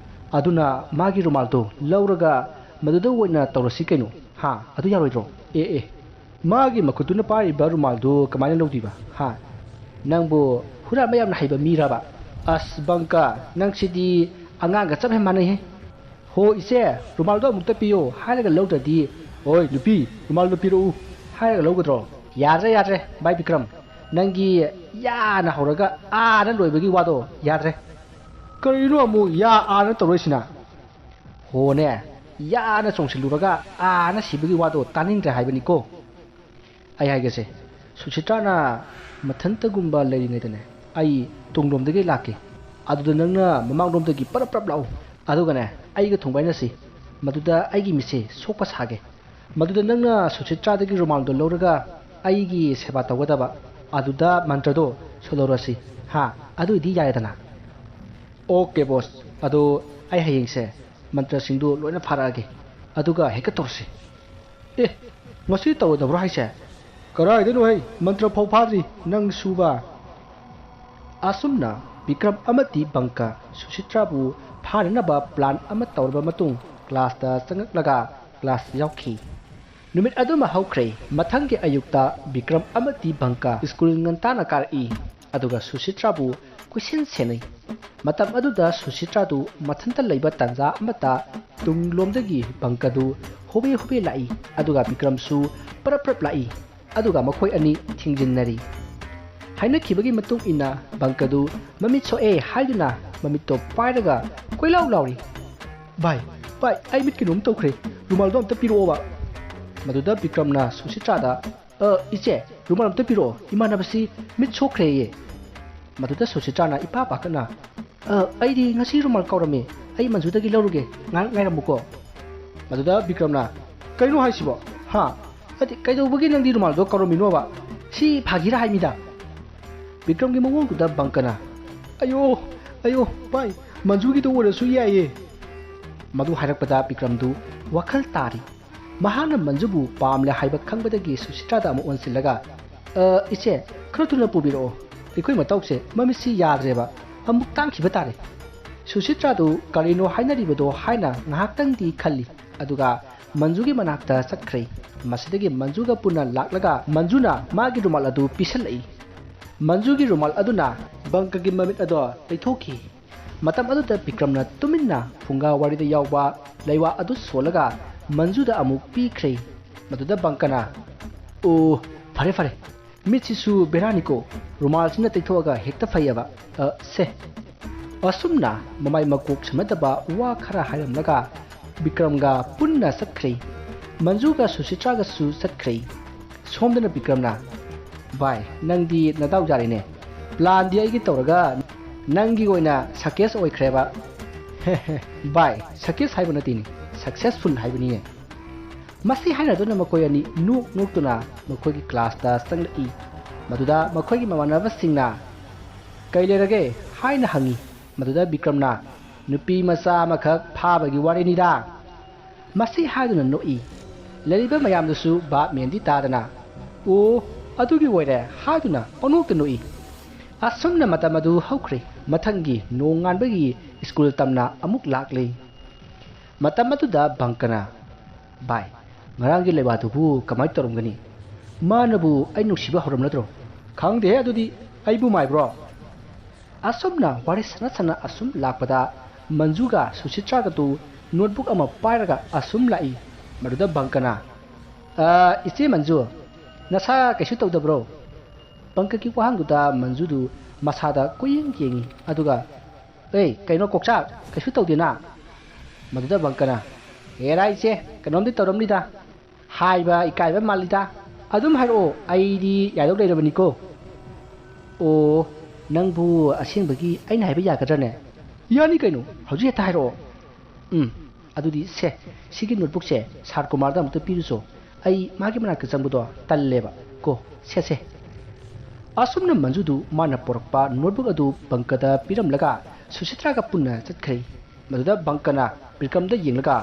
ꯑꯗꯨꯅ ꯃꯥꯒꯤ ꯔꯨꯃꯥꯜꯗꯣ ꯂꯧꯔꯒ ꯃꯗꯨꯗ ꯑꯣꯏꯅ ꯇꯧꯔꯁꯤ ꯀꯩꯅꯣ꯫ ꯍꯥ? ꯑꯗꯨ ꯌꯥꯔꯣꯏꯗ꯭ꯔꯣ? ꯑꯦ, ꯑꯦ, ꯃꯥꯒꯤ ꯃꯈꯨꯠꯇꯨꯅ ꯄꯥꯏꯔꯤꯕ ꯔꯨꯃꯥꯜꯗꯨ ꯀꯃꯥꯏꯅ ꯂꯧꯗꯣꯏꯕ? ꯍꯥ? ꯅꯪꯕꯨ ꯍꯨꯔꯥꯟꯕ ꯌꯥꯝꯅ ꯍꯩꯕ ꯃꯤꯔꯕ? ꯑꯁ ꯕꯪꯀ, ꯅꯪꯁꯤꯗꯤ ꯑꯉꯥꯡꯒ ꯆꯞ ꯍꯦꯛ ꯃꯥꯟꯅꯩꯍꯦ꯫ "ꯍꯣ ꯏꯆꯦ, ꯔꯨꯃꯥꯜꯗꯣ ꯑꯃꯨꯛꯇ ꯄꯤꯌꯣ" ꯍꯥꯏꯔꯒ ꯂꯧꯗ꯭ꯔꯗꯤ, "ꯑꯣꯏ ꯅꯨꯄꯤ, ꯔꯨꯃꯥꯜꯗꯣ ꯄꯤꯔꯛꯎ" ꯍꯥꯏꯔꯒ ꯂꯧꯒꯗ꯭ꯔꯣ? ꯌꯥꯗ꯭ꯔꯦ ꯌꯥꯗ꯭ꯔꯦ ꯚꯥꯏ ꯕꯤꯀ꯭ꯔꯝ, ꯅꯪꯒꯤ ꯌꯥꯅ ꯍꯧꯔꯒ ꯑꯥꯅ ꯂꯣꯏꯕꯒꯤ ꯋꯥꯗꯣ ꯌꯥꯗ꯭ꯔꯦ꯫ ꯀꯔꯤꯅꯣ ꯑꯃꯨꯛ ꯌꯥ ꯑꯥꯅ ꯇꯧꯔꯛꯏꯁꯤꯅ? ꯍꯣꯅꯦ, ꯌꯥꯅ ꯆꯣꯡꯁꯤꯜꯂꯨꯔꯒ ꯑꯥꯅ ꯁꯤꯕꯒꯤ ꯋꯥꯗꯣ ꯇꯥꯅꯤꯡꯗ꯭ꯔꯦ ꯍꯥꯏꯕꯅꯤꯀꯣ꯫ ꯑꯩ ꯍꯥꯏꯒꯦꯁꯦ, ꯁꯨꯁꯤꯇ꯭ꯔꯥꯅ ꯃꯊꯟꯇꯒꯨꯝꯕ ꯂꯩꯔꯤꯉꯩꯗꯅꯦ, ꯑꯩ ꯇꯨꯡꯂꯣꯝꯗꯒꯤ ꯂꯥꯛꯀꯦ꯫ ꯑꯗꯨꯗ ꯅꯪꯅ ꯃꯃꯥꯡꯂꯣꯝꯗꯒꯤ ꯄꯔꯞ ꯄꯔꯞ ꯂꯥꯛꯎ꯫ ꯑꯗꯨꯒꯅꯦ, ꯑꯩꯒ ꯊꯣꯡꯕꯥꯏꯅꯁꯤ꯫ ꯃꯗꯨꯗ ꯑꯩꯒꯤ ꯃꯤꯠꯁꯦ ꯁꯣꯛꯄ ꯁꯥꯒꯦ꯫ ꯃꯗꯨꯗ ꯅꯪꯅ ꯁꯨꯁꯤꯇ꯭ꯔꯥꯗꯒꯤ ꯔꯨꯃꯥꯜꯗꯣ ꯂꯧꯔꯒ ꯑꯩꯒꯤ ꯁꯦꯕꯥ ꯇꯧꯒꯗꯕ꯫ ꯑꯗꯨꯗ ꯃꯟꯇ꯭ꯔꯗꯣ ꯁꯣꯜꯍꯧꯔꯁꯤ꯫ ꯍꯥ, ꯑꯗꯨꯏꯗꯤ ꯌꯥꯔꯦꯗꯅ? ꯑꯣꯀꯦ ꯕꯣꯁ, ꯑꯗꯣ ꯑꯩ ꯍꯌꯦꯡꯁꯦ ꯃꯟꯇ꯭ꯔꯁꯤꯡꯗꯨ ꯂꯣꯏꯅ ꯐꯥꯔꯛꯑꯒꯦ, ꯑꯗꯨꯒ ꯍꯦꯛꯇ ꯇꯧꯔꯁꯤ꯫ ꯑꯦ, ꯉꯁꯤ ꯇꯧꯔꯣꯏꯗꯕ꯭ꯔꯣ ꯍꯥꯏꯁꯦ? ꯀꯔꯥꯏꯗꯅꯣ ꯍꯩ, ꯃꯟꯇ꯭ꯔ ꯐꯥꯎ ꯐꯥꯗ꯭ꯔꯤ ꯅꯪ ꯁꯨꯕ꯫ ꯑꯁꯨꯝꯅ ꯕꯤꯀ꯭ꯔꯝ ꯑꯃꯗꯤ ꯕꯪꯀ ꯁꯨꯁꯤꯇ꯭ꯔꯥꯕꯨ ꯐꯥꯅꯅꯕ ꯄ꯭ꯂꯥꯟ ꯑꯃ ꯇꯧꯔꯕ ꯃꯇꯨꯡ ꯀ꯭ꯂꯥꯁꯇ ꯆꯪꯂꯛꯂꯒ ꯀ꯭ꯂꯥꯁ ꯌꯥꯎꯈꯤ꯫ ꯅꯨꯃꯤꯠ ꯑꯗꯨꯃ ꯍꯧꯈ꯭ꯔꯦ꯫ ꯃꯊꯪꯒꯤ ꯑꯌꯨꯛꯇ ꯕꯤꯀ꯭ꯔꯝ ꯑꯃꯗꯤ ꯕꯪꯀ ꯁ꯭ꯀꯨꯜ ꯉꯟꯇꯥꯅ ꯀꯥꯔꯛꯏ, ꯑꯗꯨꯒ ꯁꯨꯁꯤꯇ꯭ꯔꯥꯕꯨ ꯀꯣꯏꯁꯦꯟ ꯁꯦꯟꯅꯩ꯫ ꯃꯇꯝ ꯑꯗꯨꯗ ꯁꯨꯁꯤꯇ꯭ꯔꯥꯗꯨ ꯃꯊꯟꯇ ꯂꯩꯕ ꯇꯥꯟꯖꯥ ꯑꯃꯠꯇ ꯇꯨꯡꯂꯣꯝꯗꯒꯤ ꯕꯪꯀꯗꯨ ꯍꯣꯕꯦ ꯍꯣꯕꯦ ꯂꯥꯛꯏ, ꯑꯗꯨꯒ ꯕꯤꯀ꯭ꯔꯝꯁꯨ ꯄꯔꯞ ꯄꯔꯞ ꯂꯥꯛꯏ꯫ ꯑꯗꯨꯒ ꯃꯈꯣꯏ ꯑꯅꯤ ꯊꯤꯡꯖꯤꯟꯅꯔꯤ꯫ ꯍꯥꯏꯅꯈꯤꯕꯒꯤ ꯃꯇꯨꯡ ꯏꯟꯅ ꯕꯪꯀꯗꯨ ꯃꯃꯤꯠ ꯁꯣꯛꯑꯦ ꯍꯥꯏꯗꯨꯅ ꯃꯃꯤꯠꯇꯣ ꯄꯥꯏꯔꯒ ꯀꯣꯏꯂꯥꯎ ꯂꯥꯎꯔꯤ꯫ "ꯚꯥꯏ, ꯚꯥꯏ, ꯑꯩ ꯃꯤꯠ ꯀꯩꯅꯣꯝ ꯇꯧꯈ꯭ꯔꯦ, ꯔꯨꯃꯥꯜꯗꯣ ꯑꯝꯇ ꯄꯤꯔꯛꯑꯣꯕ꯫" ꯃꯗꯨꯗ ꯕꯤꯀ꯭ꯔꯝꯅ ꯁꯨꯁꯤꯇ꯭ꯔꯥꯗ, "ꯑ, ꯏꯆꯦ, ꯔꯨꯃꯥꯜ ꯑꯝꯇ ꯄꯤꯔꯛꯑꯣ, ꯏꯃꯥꯟꯅꯕꯁꯤ ꯃꯤꯠ ꯁꯣꯛꯈ꯭ꯔꯦꯌꯦ꯫" ꯃꯗꯨꯗ ꯁꯨꯁꯤꯇ꯭ꯔꯥꯅ ꯏꯄꯥ ꯄꯥꯈꯠꯅ, "ꯑ, ꯑꯩꯗꯤ ꯉꯁꯤ ꯔꯨꯃꯥꯜ ꯀꯥꯎꯔꯝꯃꯦ, ꯑꯩ ꯃꯟꯖꯨꯗꯒꯤ ꯂꯧꯔꯨꯒꯦ, ꯉꯥꯏꯍꯥꯛ ꯉꯥꯏꯔꯝꯃꯨꯀꯣ꯫" ꯃꯗꯨꯗ ꯕꯤꯀ꯭ꯔꯝꯅ, "ꯀꯩꯅꯣ ꯍꯥꯏꯁꯤꯕꯣ? ꯍꯥ? ꯅꯠꯇꯦ, ꯀꯩꯗꯧꯕꯒꯤ ꯅꯪꯗꯤ ꯔꯨꯃꯥꯜꯗꯣ ꯀꯥꯎꯔꯝꯃꯤꯅꯣꯕ? ꯁꯤ ꯐꯥꯒꯤꯔ ꯍꯥꯏꯃꯤꯗ?" ꯕꯤꯀ꯭ꯔꯝꯒꯤ ꯃꯑꯣꯡꯗꯨꯗ ꯕꯪꯀꯅ, "ꯑꯌꯣ, ꯑꯌꯣ, ꯚꯥꯏ, ꯃꯟꯖꯨꯒꯤꯗꯣ ꯑꯣꯏꯔꯁꯨ ꯌꯥꯏꯌꯦ꯫" ꯃꯗꯨ ꯍꯥꯏꯔꯛꯄꯗ ꯕꯤꯀ꯭ꯔꯝꯗꯨ ꯋꯥꯈꯜ ꯇꯥꯔꯤ꯫ ꯃꯍꯥꯛꯅ ꯃꯟꯖꯨꯕꯨ ꯄꯥꯝꯂꯦ ꯍꯥꯏꯕ ꯈꯪꯕꯗꯒꯤ ꯁꯨꯁꯤꯇ꯭ꯔꯥꯗ ꯑꯃꯨꯛ ꯑꯣꯟꯁꯤꯜꯂꯒ, "ꯑ, ꯏꯆꯦ, ꯈꯔ ꯊꯨꯅ ꯄꯨꯕꯤꯔꯛꯑꯣ꯫ ꯑꯩꯈꯣꯏ ꯃꯇꯧꯁꯦ ꯃꯃꯤꯠꯁꯤ ꯌꯥꯗ꯭ꯔꯦꯕ꯫ ꯑꯃꯨꯛ ꯇꯥꯡꯈꯤꯕ ꯇꯥꯔꯦ꯫" ꯁꯨꯁꯤꯇ꯭ꯔꯥꯗꯨ ꯀꯔꯤꯅꯣ ꯍꯥꯏꯅꯔꯤꯕꯗꯣ ꯍꯥꯏꯅ ꯉꯥꯏꯍꯥꯛꯇꯪꯗꯤ ꯈꯜꯂꯤ꯫ ꯑꯗꯨꯒ ꯃꯟꯖꯨꯒꯤ ꯃꯅꯥꯛꯇ ꯆꯠꯈ꯭ꯔꯦ꯫ ꯃꯁꯤꯗꯒꯤ ꯃꯟꯖꯨꯒ ꯄꯨꯟꯅ ꯂꯥꯛꯂꯒ ꯃꯟꯖꯨꯅ ꯃꯥꯒꯤ ꯔꯨꯃꯥꯜ ꯑꯗꯨ ꯄꯤꯁꯜꯂꯛꯏ꯫ ꯃꯟꯖꯨꯒꯤ ꯔꯨꯃꯥꯜ ꯑꯗꯨꯅ ꯕꯪꯀꯒꯤ ꯃꯃꯤꯠ ꯑꯗꯣ ꯇꯩꯊꯣꯛꯈꯤ꯫ ꯃꯇꯝ ꯑꯗꯨꯗ ꯕꯤꯀ꯭ꯔꯝꯅ ꯇꯨꯃꯤꯟꯅ ꯐꯨꯡꯒꯥ ꯋꯥꯔꯤꯗ ꯌꯥꯎꯕ ꯂꯩꯋꯥ ꯑꯗꯨ ꯁꯣꯜꯂꯒ ꯃꯟꯖꯨꯗ ꯑꯃꯨꯛ ꯄꯤꯈ꯭ꯔꯦ꯫ ꯃꯗꯨꯗ ꯕꯪꯀꯅ, "ꯑꯣ, ꯐꯔꯦ ꯐꯔꯦ, ꯃꯤꯠꯁꯤꯁꯨ ꯕꯦꯔꯥꯅꯤꯀꯣ, ꯔꯨꯃꯥꯜꯁꯤꯅ ꯇꯩꯊꯣꯛꯑꯒ ꯍꯦꯛꯇ ꯐꯩꯌꯦꯕ꯫ ꯑ, ꯁꯦ꯫" ꯑꯁꯨꯝꯅ ꯃꯃꯥꯏ ꯃꯀꯣꯛ ꯁꯝꯅꯗꯕ ꯋꯥ ꯈꯔ ꯍꯥꯏꯔꯝꯂꯒ ꯕꯤꯀ꯭ꯔꯝꯒ ꯄꯨꯟꯅ ꯆꯠꯈ꯭ꯔꯦ꯫ ꯃꯟꯖꯨꯒ ꯁꯨꯁꯤꯇ꯭ꯔꯥꯒꯁꯨ ꯆꯠꯈ꯭ꯔꯦ꯫ ꯁꯣꯝꯗꯅ ꯕꯤꯀ꯭ꯔꯝꯅ, "ꯚꯥꯏ, ꯅꯪꯗꯤ ꯅꯗꯥꯎ ꯌꯥꯔꯦꯅꯦ꯫ ꯄ꯭ꯂꯥꯟꯗꯤ ꯑꯩꯒꯤ ꯇꯧꯔꯒ ꯅꯪꯒꯤ ꯑꯣꯏꯅ ꯁꯛꯁꯦꯁ ꯑꯣꯏꯈ꯭ꯔꯦꯕ꯫" "ꯚꯥꯏ, ꯁꯛꯁꯦꯁ ꯍꯥꯏꯕ ꯅꯠꯇꯦꯅꯦ, ꯁꯛꯁꯦꯁꯐꯨꯜ ꯍꯥꯏꯕꯅꯤꯅꯦ꯫" ꯃꯁꯤ ꯍꯥꯏꯅꯗꯨꯅ ꯃꯈꯣꯏ ꯑꯅꯤ ꯅꯣꯛ ꯅꯣꯛꯇꯨꯅ ꯃꯈꯣꯏꯒꯤ ꯀ꯭ꯂꯥꯁꯇ ꯆꯪꯂꯛꯏ꯫ ꯃꯗꯨꯗ ꯃꯈꯣꯏꯒꯤ ꯃꯃꯥꯟꯅꯕꯁꯤꯡꯅ, "ꯀꯩ ꯂꯩꯔꯒꯦ?" ꯍꯥꯏꯅ ꯍꯪꯉꯤ꯫ ꯃꯗꯨꯗ ꯕꯤꯀ꯭ꯔꯝꯅ, "ꯅꯨꯄꯤ ꯃꯆꯥ ꯑꯃꯈꯛ ꯐꯥꯕꯒꯤ ꯋꯥꯔꯤꯅꯤꯗ꯫" ꯃꯁꯤ ꯍꯥꯏꯗꯨꯅ ꯅꯣꯛꯏ꯫ ꯂꯩꯔꯤꯕ ꯃꯌꯥꯝꯗꯨꯁꯨ ꯚꯥꯞ ꯃꯦꯟꯗꯤ ꯇꯥꯗꯅ, "ꯑꯣ, ꯑꯗꯨꯒꯤ ꯑꯣꯏꯔꯦ" ꯍꯥꯏꯗꯨꯅ ꯄꯪꯅꯣꯛꯇ ꯅꯣꯛꯏ꯫ ꯑꯁꯨꯝꯅ ꯃꯇꯝ ꯑꯗꯨ ꯍꯧꯈ꯭ꯔꯦ꯫ ꯃꯊꯪꯒꯤ ꯅꯣꯡꯉꯥꯟꯕꯒꯤ ꯁ꯭ꯀꯨꯜ ꯇꯝꯅ ꯑꯃꯨꯛ ꯂꯥꯛꯂꯦ꯫ ꯃꯇꯝ ꯑꯗꯨꯗ ꯕꯪꯀꯅ, "ꯚꯥꯏ, ꯉꯔꯥꯡꯒꯤ ꯂꯩꯋꯥꯗꯨꯕꯨ ꯀꯃꯥꯏ ꯇꯧꯔꯝꯒꯅꯤ? ꯃꯥꯅꯕꯨ ꯑꯩ ꯅꯨꯡꯁꯤꯕ ꯍꯧꯔꯝꯂꯗ꯭ꯔꯣ?" "ꯈꯪꯗꯦꯍꯦ ꯑꯗꯨꯗꯤ, ꯑꯩꯕꯨ ꯃꯥꯏꯕ꯭ꯔꯣ?" ꯑꯁꯨꯝꯅ ꯋꯥꯔꯤ ꯁꯥꯟꯅ ꯁꯥꯟꯅ ꯑꯁꯨꯝ ꯂꯥꯛꯄꯗ ꯃꯟꯖꯨꯒ ꯁꯨꯁꯤꯇ꯭ꯔꯥꯒꯗꯨ ꯅꯣꯠꯕꯨꯛ ꯑꯃ ꯄꯥꯏꯔꯒ ꯑꯁꯨꯝ ꯂꯥꯛꯏ꯫ ꯃꯗꯨꯗ ꯕꯪꯀꯅ, "ꯑ, ꯏꯆꯦ ꯃꯟꯖꯨ, ꯅꯁꯥ ꯀꯩꯁꯨ ꯇꯧꯗꯕ꯭ꯔꯣ?" ꯕꯪꯀꯒꯤ ꯋꯥꯍꯪꯗꯨꯗ ꯃꯟꯖꯨꯗꯨ ꯃꯁꯥꯗ ꯀꯣꯏꯌꯦꯡ ꯌꯦꯡꯉꯤ꯫ ꯑꯗꯨꯒ, "ꯑꯦ, ꯀꯩꯅꯣ ꯀꯣꯛꯆꯥꯛ, ꯀꯩꯁꯨ ꯇꯧꯗꯦꯅ?" ꯃꯗꯨꯗ ꯕꯪꯀꯅ, "ꯍꯦꯔꯥ ꯏꯆꯦ, ꯀꯩꯅꯣꯝꯗꯤ ꯇꯧꯔꯝꯅꯤꯗ꯫ ꯍꯥꯏꯕ ꯏꯀꯥꯏꯕ ꯃꯥꯜꯂꯤꯗ꯫ ꯑꯗꯨꯝ ꯍꯥꯏꯔꯛꯑꯣ, ꯑꯩꯗꯤ ꯌꯥꯗꯧ ꯂꯩꯔꯕꯅꯤꯀꯣ꯫" "ꯑꯣ, ꯅꯪꯕꯨ ꯑꯁꯦꯡꯕꯒꯤ ꯑꯩꯅ ꯍꯥꯏꯕ ꯌꯥꯒꯗ꯭ꯔꯅꯦ?" "ꯌꯥꯅꯤ ꯀꯩꯅꯣ, ꯍꯧꯖꯤꯛ ꯍꯦꯛꯇ ꯍꯥꯏꯔꯛꯑꯣ꯫" "ꯎꯝ, ꯑꯗꯨꯗꯤ ꯁꯦ, ꯁꯤꯒꯤ ꯅꯣꯠꯕꯨꯛꯁꯦ ꯁꯥꯔ ꯀꯨꯃꯥꯔꯗ ꯑꯃꯨꯛꯇ ꯄꯤꯔꯨꯆꯣ꯫ ꯑꯩ ꯃꯥꯒꯤ ꯃꯅꯥꯛꯇ ꯆꯪꯕꯗꯣ ꯇꯜꯂꯦꯕ ꯀꯣ꯫ ꯁꯦ, ꯁꯦ꯫" ꯑꯁꯨꯝꯅ ꯃꯟꯖꯨꯗꯨ ꯃꯥꯅ ꯄꯣꯔꯛꯄ ꯅꯣꯠꯕꯨꯛ ꯑꯗꯨ ꯕꯪꯀꯗ ꯄꯤꯔꯝꯂꯒ ꯁꯨꯁꯤꯇ꯭ꯔꯥꯒ ꯄꯨꯟꯅ ꯆꯠꯈ꯭ꯔꯦ꯫ ꯃꯗꯨꯗ ꯕꯪꯀꯅ ꯕꯤꯀ꯭ꯔꯝꯗ ꯌꯦꯡꯂꯒ,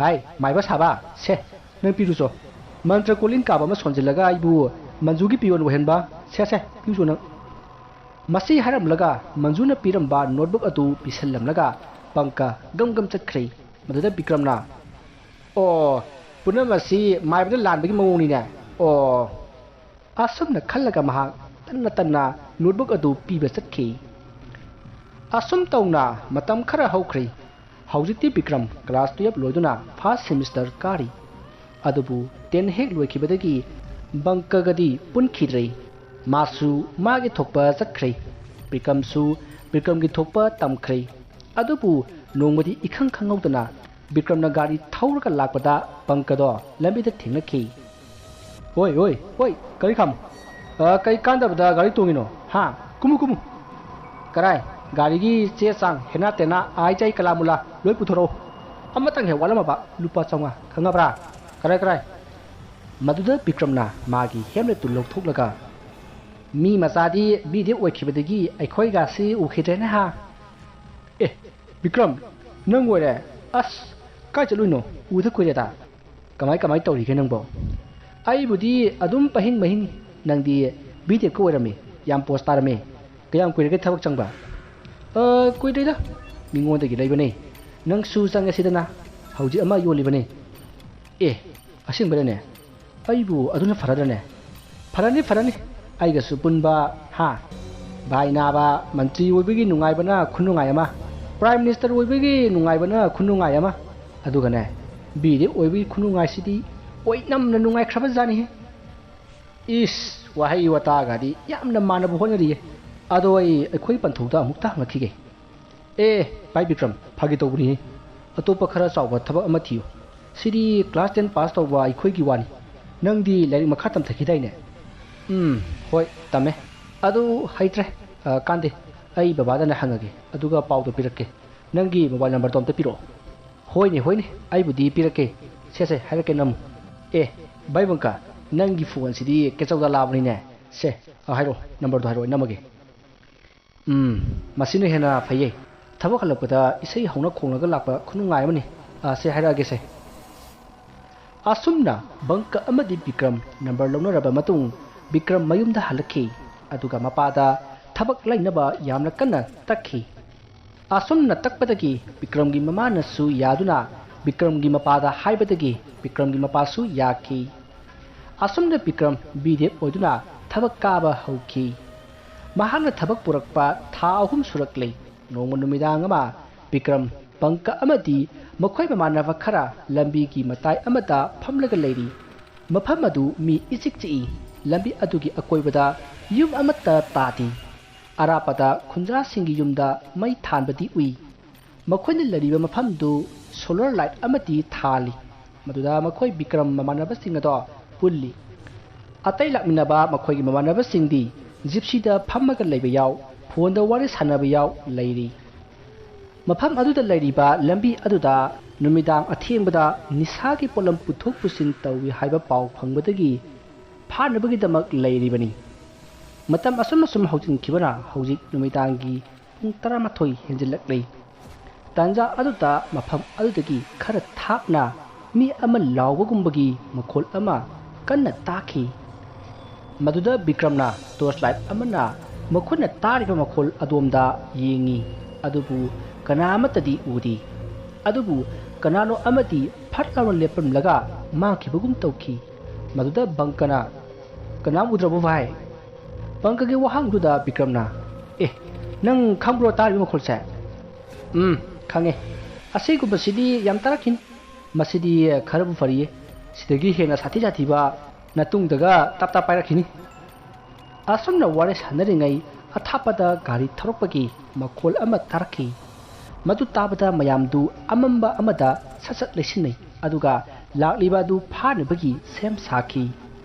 "ꯍꯥꯏ, ꯃꯥꯏꯕ ꯁꯥꯕ, ꯁꯦ, ꯅꯪ ꯄꯤꯔꯨꯆꯣ꯫ ꯃꯟꯇ꯭ꯔ ꯀꯣꯂꯤꯡ ꯀꯥꯕ ꯑꯃ ꯁꯣꯟꯖꯤꯜꯂꯒ ꯑꯩꯕꯨ ꯃꯟꯖꯨꯒꯤ ꯄꯤꯌꯣꯟ ꯑꯣꯏꯍꯟꯕ? ꯁꯦ, ꯁꯦ, ꯄꯤꯔꯨꯆꯣ ꯅꯪ꯫" ꯃꯁꯤ ꯍꯥꯏꯔꯝꯂꯒ ꯃꯟꯖꯨꯅ ꯄꯤꯔꯝꯕ ꯅꯣꯠꯕꯨꯛ ꯑꯗꯨ ꯄꯤꯁꯜꯂꯝꯂꯒ ꯕꯪꯀ ꯒꯝ ꯒꯝ ꯆꯠꯈ꯭ꯔꯦ꯫ ꯃꯗꯨꯗ ꯕꯤꯀ꯭ꯔꯝꯅ, "ꯑꯣ, ꯄꯨꯝꯅꯃꯛ ꯑꯁꯤ ꯃꯥꯏꯕꯅ ꯂꯥꯟꯕꯒꯤ ꯃꯑꯣꯡꯅꯤꯅꯦ꯫ ꯑꯣ꯫" ꯑꯁꯨꯝꯅ ꯈꯜꯂꯒ ꯃꯍꯥꯛ ꯇꯟꯅ ꯇꯟꯅ ꯅꯣꯠꯕꯨꯛ ꯑꯗꯨ ꯄꯤꯕ ꯆꯠꯈꯤ꯫ ꯑꯁꯨꯝ ꯇꯧꯅ ꯃꯇꯝ ꯈꯔ ꯍꯧꯈ꯭ꯔꯦ꯫ ꯍꯧꯖꯤꯛꯇꯤ ꯕꯤꯀ꯭ꯔꯝ ꯀ꯭ꯂꯥꯁ ꯇꯨꯌꯦꯜꯞ ꯂꯣꯏꯗꯨꯅ ꯐꯥꯔꯁ ꯁꯦꯃꯤꯁꯇꯔ ꯀꯥꯔꯤ꯫ ꯑꯗꯨꯕꯨ ꯇꯦꯟ ꯍꯦꯛ ꯂꯣꯏꯈꯤꯕꯗꯒꯤ ꯕꯪꯀꯒꯗꯤ ꯄꯨꯟꯈꯤꯗ꯭ꯔꯦ꯫ ꯃꯥꯁꯨ ꯃꯥꯒꯤ ꯊꯣꯛꯄ ꯆꯠꯈ꯭ꯔꯦ꯫ ꯕꯤꯀ꯭ꯔꯝꯁꯨ ꯕꯤꯀ꯭ꯔꯝꯒꯤ ꯊꯣꯛꯄ ꯇꯝꯈ꯭ꯔꯦ꯫ ꯑꯗꯨꯕꯨ ꯅꯣꯡꯃꯗꯤ ꯏꯈꯪ ꯈꯪꯍꯧꯗꯅ ꯕꯤꯀ꯭ꯔꯝꯅ ꯒꯥꯔꯤ ꯊꯧꯔꯒ ꯂꯥꯛꯄꯗ ꯕꯪꯀꯗꯣ ꯂꯝꯕꯤꯗ ꯊꯦꯡꯅꯈꯤ꯫ "ꯑꯣꯏ, ꯑꯣꯏ, ꯑꯣꯏ, ꯀꯔꯤ ꯈꯥꯝ? ꯑ, ꯀꯩ ꯀꯥꯟꯗꯕꯗ ꯒꯥꯔꯤ ꯇꯣꯡꯉꯤꯅꯣ? ꯍꯥ? ꯀꯨꯝꯃꯨ, ꯀꯨꯝꯃꯨ!" "ꯀꯔꯥꯏ? ꯒꯥꯔꯤꯒꯤ ꯆꯦ ꯆꯥꯡ, ꯍꯦꯅꯥ ꯇꯦꯅꯥ, ꯑꯥꯏ ꯆꯥꯏ ꯀꯂꯥ ꯃꯨꯂꯥ ꯂꯣꯏ ꯄꯨꯊꯣꯔꯛꯎ꯫ ꯑꯃꯇꯪ ꯍꯦꯛ ꯋꯥꯠꯂꯝꯃꯕ, ꯂꯨꯄꯥ ꯆꯥꯝꯃꯉꯥ, ꯈꯪꯉꯕ꯭ꯔꯥ? ꯀꯔꯥꯏ, ꯀꯔꯥꯏ?" ꯃꯗꯨꯗ ꯕꯤꯀ꯭ꯔꯝꯅ ꯃꯥꯒꯤ ꯍꯦꯝꯂꯦꯠꯇꯨ ꯂꯧꯊꯣꯛꯂꯒ, "ꯃꯤ ꯃꯆꯥꯗꯤ ꯕꯤꯗꯦꯞ ꯑꯣꯏꯈꯤꯕꯗꯒꯤ ꯑꯩꯈꯣꯏꯒꯁꯤ ꯎꯈꯤꯗ꯭ꯔꯦꯅꯦ ꯍꯥ?" "ꯑꯦ, ꯕꯤꯀ꯭ꯔꯝ, ꯅꯪ ꯑꯣꯏꯔꯦ? ꯑꯁ, ꯀꯥꯏ ꯆꯠꯂꯨꯏꯅꯣ? ꯎꯗ ꯀꯨꯏꯔꯦꯗ꯫ ꯀꯃꯥꯏ ꯀꯃꯥꯏ ꯇꯧꯔꯤꯒꯦ ꯅꯪꯕꯣ?" "ꯑꯩꯕꯨꯗꯤ ꯑꯗꯨꯝ ꯄꯍꯤꯡ ꯃꯍꯤꯡ꯫ ꯅꯪꯗꯤ ꯕꯤꯗꯦꯞꯀ ꯑꯣꯏꯔꯝꯃꯤ, ꯌꯥꯝ ꯄꯣꯁ ꯇꯥꯔꯝꯃꯤ꯫ ꯀꯌꯥꯝ ꯀꯨꯏꯔꯒꯦ ꯊꯕꯛ ꯆꯪꯕ?" "ꯑ, ꯀꯨꯏꯗ꯭ꯔꯤꯗ, ꯃꯤꯉꯣꯟꯗꯒꯤ ꯂꯩꯕꯅꯦ꯫ ꯅꯪꯁꯨ ꯆꯪꯉꯁꯤꯗꯅ, ꯍꯧꯖꯤꯛ ꯑꯃ ꯌꯣꯜꯂꯤꯕꯅꯦ꯫" "ꯑꯦ, ꯑꯁꯦꯡꯕꯔꯅꯦ? ꯑꯩꯕꯨ ꯑꯗꯨꯅ ꯐꯔꯗ꯭ꯔꯅꯦ?" "ꯐꯔꯅꯤ, ꯐꯔꯅꯤ꯫ ꯑꯩꯒꯁꯨ ꯄꯨꯟꯕ, ꯍꯥ? ꯚꯥꯏ ꯅꯥꯕ, ꯃꯟꯇ꯭ꯔꯤ ꯑꯣꯏꯕꯒꯤ ꯅꯨꯡꯉꯥꯏꯕꯅ ꯈꯨꯅꯨꯡꯉꯥꯏ ꯑꯃ, ꯄ꯭ꯔꯥꯏꯝ ꯃꯤꯅꯤꯁꯇꯔ ꯑꯣꯏꯕꯒꯤ ꯅꯨꯡꯉꯥꯏꯕꯅ ꯈꯨꯅꯨꯡꯉꯥꯏ ꯑꯃ, ꯑꯗꯨꯒꯅꯦ, ꯕꯤꯗꯦꯞ ꯑꯣꯏꯕꯒꯤ ꯈꯨꯅꯨꯡꯉꯥꯏꯁꯤꯗꯤ ꯑꯣꯏꯅꯝꯅ ꯅꯨꯡꯉꯥꯏꯈ꯭ꯔꯕꯖꯥꯠꯅꯤꯍꯦ꯫" ꯏꯁ, ꯋꯥꯍꯩ ꯋꯥꯇꯥꯒꯗꯤ ꯌꯥꯝꯅ ꯃꯥꯟꯅꯕ ꯍꯣꯠꯅꯔꯤꯌꯦ꯫ ꯑꯗꯣ ꯑꯩ ꯑꯩꯈꯣꯏ ꯄꯟꯊꯧꯗ ꯑꯃꯨꯛꯇ ꯍꯪꯂꯛꯈꯤꯒꯦ꯫ "ꯑꯦ, ꯚꯥꯏ ꯕꯤꯀ꯭ꯔꯝ, ꯐꯥꯒꯤ ꯇꯧꯕꯅꯤ꯫ ꯑꯇꯣꯞꯄ ꯈꯔ ꯆꯥꯎꯕ ꯊꯕꯛ ꯑꯃ ꯊꯤꯌꯨ꯫ ꯁꯤꯗꯤ ꯀ꯭ꯂꯥꯁ ꯇꯦꯟ ꯄꯥꯁ ꯇꯧꯕ ꯑꯩꯈꯣꯏꯒꯤ ꯋꯥꯅꯤ꯫ ꯅꯪꯗꯤ ꯂꯥꯏꯔꯤꯛ ꯃꯈꯥ ꯇꯝꯊꯈꯤꯗꯥꯏꯅꯦ?" "ꯎꯝ, ꯍꯣꯏ, ꯇꯝꯃꯦ꯫ ꯑꯗꯨ ꯍꯩꯇ꯭ꯔꯦ꯫ ꯑ, ꯀꯥꯟꯗꯦ꯫ ꯑꯩ ꯕꯕꯥꯗꯅ ꯍꯪꯉꯒꯦ, ꯑꯗꯨꯒ ꯄꯥꯎꯗꯣ ꯄꯤꯔꯛꯀꯦ꯫ ꯅꯪꯒꯤ ꯃꯣꯕꯥꯏꯜ ꯅꯝꯕꯔꯗꯣ ꯑꯝꯇ ꯄꯤꯔꯛꯑꯣ꯫" "ꯍꯣꯏꯅꯦ, ꯍꯣꯏꯅꯦ, ꯑꯩꯕꯨꯗꯤ ꯄꯤꯔꯛꯀꯦ꯫ ꯁꯦ, ꯁꯦ, ꯍꯥꯏꯔꯛꯀꯦ, ꯅꯝꯃꯨ꯫ ꯑꯦ, ꯚꯥꯏ ꯕꯪꯀ, ꯅꯪꯒꯤ ꯐꯣꯟꯁꯤꯗꯤ ꯀꯦꯆꯧꯗ ꯂꯥꯛꯑꯕꯅꯤꯅꯦ꯫ ꯁꯦ, ꯑ, ꯍꯥꯏꯔꯛꯑꯣ, ꯅꯝꯕꯔꯗꯣ ꯍꯥꯏꯔꯛꯑꯣ, ꯑꯩ ꯅꯝꯃꯒꯦ꯫" "ꯎꯝ, ꯃꯁꯤꯅ ꯍꯦꯟꯅ ꯐꯩꯌꯦ꯫ ꯊꯕꯛ ꯍꯜꯂꯛꯄꯗ ꯏꯁꯩ ꯍꯧꯅ ꯈꯣꯡꯂꯒ ꯂꯥꯛꯄ ꯈꯨꯅꯨꯡꯉꯥꯏ ꯑꯃꯅꯤ꯫ ꯑ, ꯁꯦ, ꯍꯥꯏꯔꯛꯑꯒꯦꯁꯦ꯫" ꯑꯁꯨꯝꯅ ꯕꯪꯀ ꯑꯃꯗꯤ ꯕꯤꯀ꯭ꯔꯝ ꯅꯝꯕꯔ ꯂꯧꯅꯔꯕ ꯃꯇꯨꯡ, ꯕꯤꯀ꯭ꯔꯝ ꯃꯌꯨꯝꯗ ꯍꯜꯂꯛꯈꯤ꯫ ꯑꯗꯨꯒ ꯃꯄꯥꯗ ꯊꯕꯛ ꯂꯩꯅꯕ ꯌꯥꯝꯅ ꯀꯟꯅ ꯇꯛꯈꯤ꯫ ꯑꯁꯨꯝꯅ ꯇꯛꯄꯗꯒꯤ ꯕꯤꯀ꯭ꯔꯝꯒꯤ ꯃꯃꯥꯅꯁꯨ ꯌꯥꯗꯨꯅ ꯕꯤꯀ꯭ꯔꯝꯒꯤ ꯃꯄꯥꯗ ꯍꯥꯏꯕꯗꯒꯤ ꯕꯤꯀ꯭ꯔꯝꯒꯤ ꯃꯄꯥꯁꯨ ꯌꯥꯈꯤ꯫ ꯑꯁꯨꯝꯅ ꯕꯤꯀ꯭ꯔꯝ ꯕꯤꯗꯦꯞ ꯑꯣꯏꯗꯨꯅ ꯊꯕꯛ ꯀꯥꯕ ꯍꯧꯈꯤ꯫ ꯃꯍꯥꯛꯅ ꯊꯕꯛ ꯄꯨꯔꯛꯄ ꯊꯥ ꯑꯍꯨꯝ ꯁꯨꯔꯛꯂꯦ꯫ ꯅꯣꯡꯃ ꯅꯨꯃꯤꯗꯥꯡ ꯑꯃ ꯕꯤꯀ꯭ꯔꯝ, ꯄꯪꯀ ꯑꯃꯗꯤ ꯃꯈꯣꯏ ꯃꯃꯥꯟꯅꯕ ꯈꯔ ꯂꯝꯕꯤꯒꯤ ꯃꯇꯥꯏ ꯑꯃꯗ ꯐꯝꯂꯒ ꯂꯩꯔꯤ꯫ ꯃꯐꯝ ꯑꯗꯨ ꯃꯤ ꯏꯆꯤꯛ ꯆꯤꯛꯏ꯫ ꯂꯝꯕꯤ ꯑꯗꯨꯒꯤ ꯑꯀꯣꯏꯕꯗ ꯌꯨꯝ ꯑꯃꯠꯇ ꯇꯥꯗꯦ꯫ ꯑꯔꯥꯞꯄꯗ ꯈꯨꯟꯖꯥꯁꯤꯡꯒꯤ ꯌꯨꯝꯗ ꯃꯩ ꯊꯥꯟꯕꯗꯤ ꯎꯏ꯫ ꯃꯈꯣꯏꯅ ꯂꯩꯔꯤꯕ ꯃꯐꯝꯗꯨ solar light ꯑꯃꯗꯤ ꯊꯥꯜꯂꯤ꯫ ꯃꯗꯨꯗ ꯃꯈꯣꯏ ꯕꯤꯀ꯭ꯔꯝ ꯃꯃꯥꯟꯅꯕꯁꯤꯡ ꯑꯗꯣ ꯄꯨꯜꯂꯤ꯫ ꯑꯇꯩ ꯂꯥꯛꯃꯤꯟꯅꯕ ꯃꯈꯣꯏꯒꯤ ꯃꯃꯥꯟꯅꯕꯁꯤꯡꯗꯤ ꯖꯤꯞꯁꯤꯗ ꯐꯝꯃꯒ ꯂꯩꯕ ꯌꯥꯎ, ꯐꯣꯟꯗ ꯋꯥꯔꯤ ꯁꯥꯟꯅꯕ ꯌꯥꯎ ꯂꯩꯔꯤ꯫ ꯃꯐꯝ ꯑꯗꯨꯗ ꯂꯩꯔꯤꯕ ꯂꯝꯕꯤ ꯑꯗꯨꯗ ꯅꯨꯃꯤꯗꯥꯡ ꯑꯊꯦꯡꯕꯗ ꯅꯤꯁꯥꯒꯤ ꯄꯣꯠꯂꯝ ꯄꯨꯊꯣꯛ ꯄꯨꯁꯤꯟ ꯇꯧꯏ ꯍꯥꯏꯕ ꯄꯥꯎ ꯐꯪꯕꯗꯒꯤ ꯐꯥꯅꯕꯒꯤꯗꯃꯛ ꯂꯩꯔꯤꯕꯅꯤ꯫ ꯃꯇꯝ ꯑꯁꯨꯝ ꯑꯁꯨꯝ ꯍꯧꯖꯤꯟꯈꯤꯕꯅ ꯍꯧꯖꯤꯛ ꯅꯨꯃꯤꯗꯥꯡꯒꯤ ꯄꯨꯡ ꯇꯔꯥꯃꯥꯊꯣꯏ ꯍꯦꯟꯖꯤꯜꯂꯛꯂꯤ꯫ ꯇꯥꯟꯖꯥ ꯑꯗꯨꯗ ꯃꯐꯝ ꯑꯗꯨꯗꯒꯤ ꯈꯔ ꯊꯥꯞꯅ ꯃꯤ ꯑꯃ ꯂꯥꯎꯕꯒꯨꯝꯕꯒꯤ ꯃꯈꯣꯜ ꯑꯃ ꯀꯟꯅ ꯇꯥꯈꯤ꯫ ꯃꯗꯨꯗ ꯕꯤꯀ꯭ꯔꯝꯅ torch light ꯑꯃꯅ ꯃꯈꯣꯏꯅ ꯇꯥꯔꯤꯕ ꯃꯈꯣꯜ ꯑꯗꯣꯝꯗ ꯌꯦꯡꯉꯤ, ꯑꯗꯨꯕꯨ ꯀꯅꯥ ꯑꯃꯠꯇꯗꯤ ꯎꯗꯦ꯫ ꯑꯗꯨꯕꯨ ꯀꯅꯥꯅꯣ ꯑꯃꯗꯤ ꯐꯠ ꯂꯥꯎꯅ ꯂꯦꯞꯂꯝꯂꯒ ꯃꯥꯡꯈꯤꯕꯒꯨꯝ ꯇꯧꯈꯤ꯫ ꯃꯗꯨꯗ ꯕꯪꯀꯅ, "ꯀꯅꯥꯝ ꯎꯗ꯭ꯔꯕꯣ ꯚꯥꯏ?" ꯕꯪꯀꯒꯤ ꯋꯥꯍꯪꯗꯨꯗ ꯕꯤꯀ꯭ꯔꯝꯅ, "ꯑꯦ, ꯅꯪ ꯈꯪꯕ꯭ꯔꯣ ꯇꯥꯔꯤꯕ ꯃꯈꯣꯜꯁꯦ?" "ꯎꯝ, ꯈꯪꯉꯦ꯫ ꯑꯁꯤꯒꯨꯝꯕꯁꯤꯗꯤ ꯌꯥꯝ ꯇꯥꯔꯛꯈꯤꯅꯤ꯫ ꯃꯁꯤꯗꯤ ꯈꯔꯕꯨ ꯐꯔꯤꯌꯦ꯫ ꯁꯤꯗꯒꯤ ꯍꯦꯟꯅ ꯁꯥꯊꯤ ꯁꯥꯊꯤꯕ ꯅꯇꯨꯡꯗꯒ ꯇꯞ ꯇꯞ ꯄꯥꯏꯔꯛꯈꯤꯅꯤ꯫" ꯑꯁꯨꯝꯅ ꯋꯥꯔꯤ ꯁꯥꯟꯅꯔꯤꯉꯩ ꯑꯊꯥꯞꯄꯗ ꯒꯥꯔꯤ ꯊꯧꯔꯛꯄꯒꯤ ꯃꯈꯣꯜ ꯑꯃ ꯇꯥꯔꯛꯈꯤ꯫ ꯃꯗꯨ ꯇꯥꯕꯗ ꯃꯌꯥꯝꯗꯨ ꯑꯃꯝꯕ ꯑꯃꯗ ꯁꯠ ꯁꯠ ꯂꯩꯁꯤꯟꯅꯩ, ꯑꯗꯨꯒ ꯂꯥꯛꯂꯤꯕ ꯑꯗꯨ ꯐꯥꯅꯕꯒꯤ ꯁꯦꯝ ꯁꯥꯈꯤ꯫